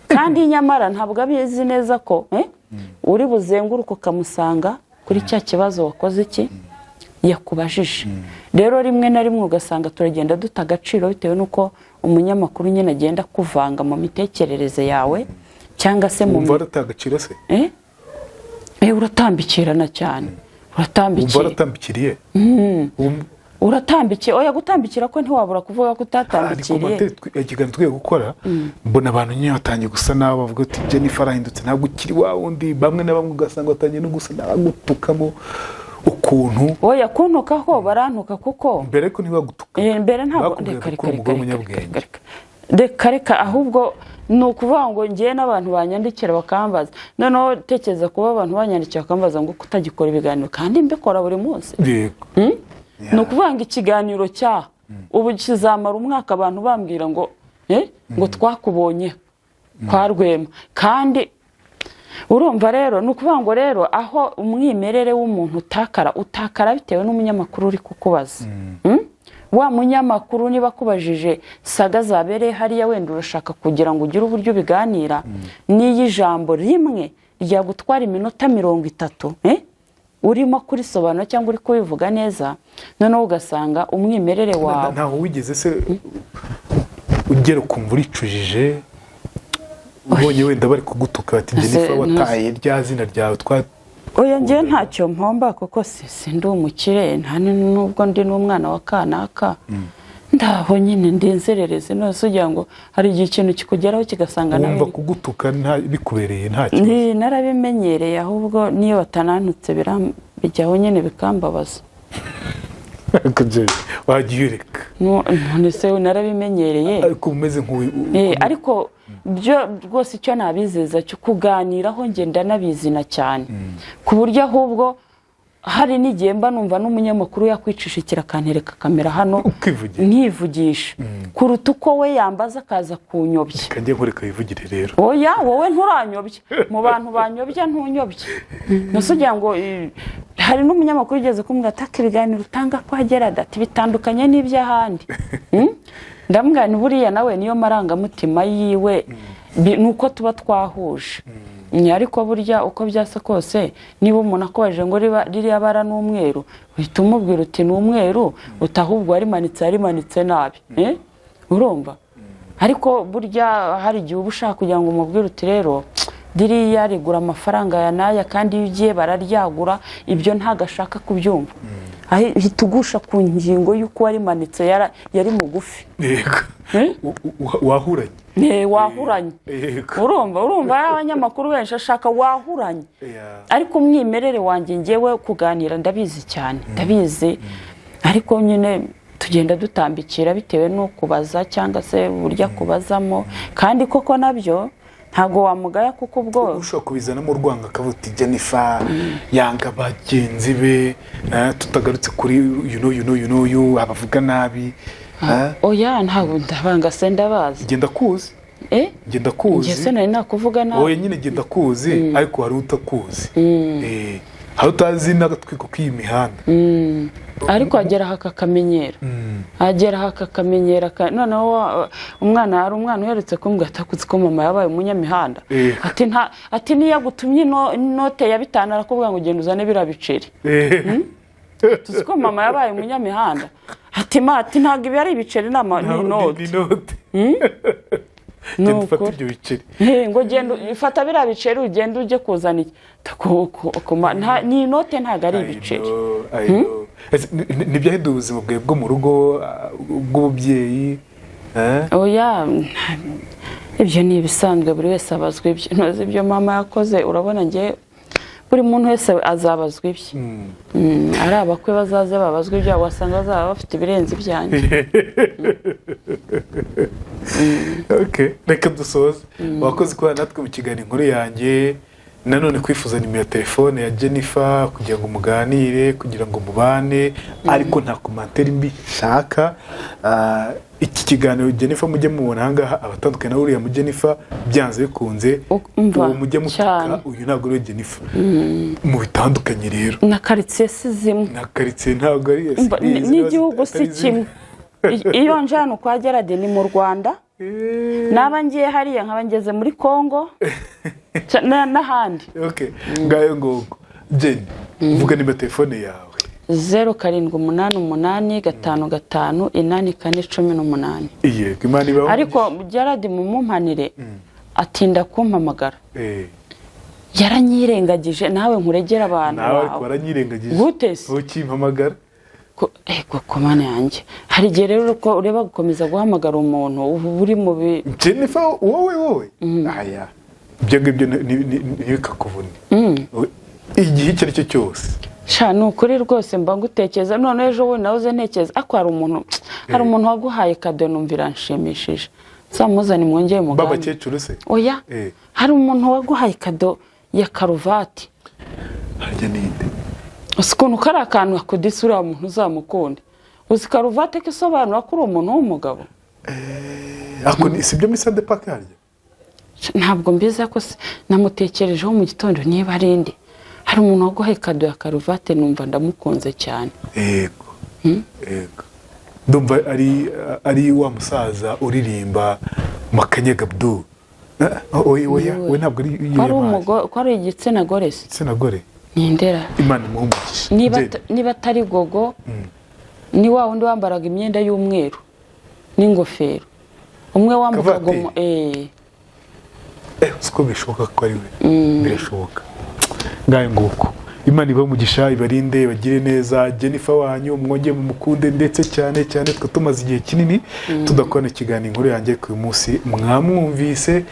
kandi nyamara ntabwo abizi neza ko uri buzenguruke ukamusanga kuri cya kibazo wakoze iki yakubajije. Rero rimwe na rimwe ugasanga turagenda duta agaciro bitewe n'uko umunyamakuru nyine agenda kuvanga mu mitekerereze yawe cyangwa se mu Wumva warata agaciro se? Eh? Uratambikirana cyane. Wumva Uratambikira. waratambikiriye? Uratambikiye. Oya, gutambikira ko ntiwabura kuvuga ko Hari utatambikiriye. commentaire ikiganiro twiye gukora, mbona abantu nyine batangiye gusa nabi, bavuga ati: "Jennifer arahindutse, ntabwo ukiri wa wundi." Bamwe na bamwe ugasanga batangiye no gusa n'abagutukamo ukuntu. Oya, kuntukaho barantuka kuko Mbere ariko ntibagutuka. Mbere ntabwo. Bakubwiraga Reka ko uri reka umugore reka w'umunyabwenge. reka reka. Reka reka, ahubwo ni ukuvuga ngo ngewe n'abantu banyandikira bakambaza. Noneho tekereza kuba abantu banyandikira bakambaza ngo kutagikora ibiganiro kandi mbikora buri munsi. Ni ukuvuga ngo ikiganiro cyaha ubu kizamara umwaka abantu bambwira ngo ngo twakubonye kwa Rwema. Kandi urumva rero, ni ukuvuga ngo rero aho umwimerere w'umuntu utakara, utakara bitewe n'umunyamakuru uri kukubaza. Wa munyamakuru niba akubajije saga zabereye hariya, wenda urashaka kugira ngo ugire uburyo ubiganira, n'iyo ijambo rimwe ryagutwara iminota 30 urimo kurisobanura cyangwa uri kubivuga neza, noneho ugasanga umwimerere wawe. Ntaho wigeze se ugera ukumva uricujije, ubonye wenda bari kugutuka bati Jennifer wataye rya zina ryawe twa? Oya, njye ntacyo mpomba kuko si ndi umukire, nta nubwo ndi n'umwana wa kanaka. Ndaho nyine ndi inzererezi. None ugira ngo hari igihe ikintu kikugeraho kigasanga nawe Wumva kugutuka bikubereye nta kibazo? Narabimenyereye, ahubwo niyo batanantutse bijyaho nyine bikambabaza. Ariko Jenny, wagiye ureka. None se narabimenyereye. Ariko umeze nk'uyu. Ariko byo rwose icyo nabizeza cyo kuganiraho njye ndanabizina cyane, ku buryo ahubwo hari n'igihe mba numva n'umunyamakuru yakwicishikira akantereka kamera hano Ukivugira. nkivugisha, kuruta uko we yambaza akaza kunyobya. Reka njye nkureka wivugire rero. Oya, wowe nturanyobya. Mu bantu banyobya ntunyobya. Nose ugira ngo hari n'umunyamakuru ugeze kumbwira ati ibiganiro utanga kwa Gerard ati bitandukanye n'iby'ahandi. Ndamubwira nti buriya nawe niyo marangamutima yiwe, ni uko tuba twahuje. Ariko burya uko byasa kose, niba umuntu akubajije ngo ririya bara ni umweru, uhita umubwira uti ni umweru, uti ahubwo warimanitse nabi. Urumva, ariko burya hari igihe uba ushaka kugira ngo umubwire uti rero ririya rigura amafaranga ya n'aya, kandi iyo ugiye bararyagura. Ibyo ntabwo ashaka kubyumva, ahita ugusha ku ngingo y'uko warimanitse yari mugufi. Yego. Eh? Wahuranye. Wahuranye. Urumva ari abanyamakuru benshi ashaka wahuranye. Ariko umwimerere wanjye ngewe kuganira ndabizi cyane, ndabizi, ariko nyine tugenda dutambikira bitewe n'ukubaza cyangwa se uburyo akubazamo. Kandi koko nabyo ntabwo wamugaya kuko ubwo Ushobora kubizanamo urwango akavuga uti Jennifer yanga bagenzi be, tutagarutse kuri uyu n'uyu n'uyu n'uyu abavuga nabi. Oya, ntabwo ndabanga se, ndabazi. Genda kuzi. Eh. Genda kuzi. Njye se nari nakuvuga nabi? Wowe nyine genda kuzi, ariko hari utakuzi. Hari utazi n'agatwiko k'iyi mihanda. Ariko agera aha akakamenyera, agera aha akakamenyera, noneho umwana, hari umwana uherutse kumbwira ati akuzi ko mama yabaye umunyamihanda? Ati nta, ati niyo agutumye inote ya 5 arakubwira ngo genda uzane biriya biceri. Tuzi ko mama yabaye umunyamihanda. Ati ma, ati ntabwo ibi ari ibiceri, ni inote. Ni inote. Ni Genda ufate ukuri. ibyo biceri. Ngo genda ufata biriya biceri ugende ujye kuzana iki. Ni inote, ntabwo ari ibiceri. I know, I know. Ese ntibyahinduye ubuzima bwawe bwo mu rugo, bw'ububyeyi, eh? Oya, ibyo ni ibisanzwe, buri wese abazwa ibye. Ntuzi ibyo mama yakoze? Urabona njye buri muntu wese azabazwa ibye. Ari abakwe bazaze babazwa ibyabo, wasanga bazaba bafite ibirenze ibyanjye. Okay, reka dusoze. Wakoze kubana natwe mu kiganiro Inkuru Yanjye. Nanone kwifuza nimero ya telefone ya Jennifer kugira ngo muganire, kugira ngo mubane, ariko nta commentaire mbi nshaka. Iki kiganiro Jennifer mujye mubona ahangaha abatandukanye na uriya mu Jennifer byanze bikunze. Umva, uwo mujye mutuka cyane. Uyu ntabwo ari we Jennifer mu bitandukanye rero. Na karitsiye si zimwe. Na karitsiye ntabwo ari Umva, n'igihugu si kimwe. Iyo nje hano kwa Gerard ni mu Rwanda, naba ngiye hariya nkaba ngeze muri Congo n'ahandi. Okay, ngayo nguko. Jenny, vuga nimero telefone yawe. 0788558418. Yego, Imana ibaho. Ariko Gerard mumumpanire, atinda kumpamagara. Yaranyirengagije. Nawe nkuregera abantu Nawe ariko bawe. Waranyirengagije. Gute se? Ukimpamagara. Ego komana yanjye, hari igihe rero uko ureba gukomeza guhamagara umuntu uba uri mu bi Jennifer, wowe aya ibyo ngibyo ntibikakuvune igihe icyo ari cyo cyose. Sha, ni ukuri rwose mba ngutekereza. None ejo bundi nahoze ntekereza, ariko hari umuntu waguhaye kado numva iranshimishije. Uzamuzane mwongere muganire. B'abakecuru se? Oya. Eh. Hari umuntu waguhaye kado ya karuvati. Harya ninde? Uzi ukuntu kari akantu akudisa? Uriya muntu uzamukunde. Uzi karuvati ko isobanura ko uri umuntu w'umugabo? Ako si ibyo muri Sande Park harya? Ntabwo mbizi, ko namutekerejeho mu gitondo niba ari inde. Hari umuntu waguhaye kado ya karuvati, numva ndamukunze cyane. Yego, ndumva ari wa musaza uririmba Makanyega Abdul. Oya, oya, we ntabwo ari iyo Ko ari yabaye. umugore, ko ari igitsina gore se? Igitsina gore. Nindera? Imana imuhe umugisha. Niba Jane. Niba atari Gogo, ni wa wundi wambaraga imyenda y'umweru n'ingofero, umwe wambukaga Kavatiri? Siko bishoboka ko ari we, birashoboka. Ngayo nguko, Imana ibahe umugisha, ibarinde, ibagire neza. Jennifer wanyu mwongeye mumukunde ndetse cyane cyane. Twe tumaze igihe kinini tudakorana ikiganiro Inkuru Yanjye, ku uyu munsi mwamwumvise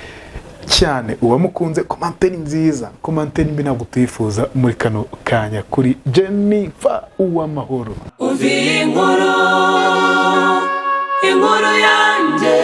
cyane. Uwamukunze, commentaire nziza, commentaire mbi ntabwo tuyifuza muri kano kanya kuri Jennifer Uwamahoro. Umva iyi nkuru, inkuru yanjye.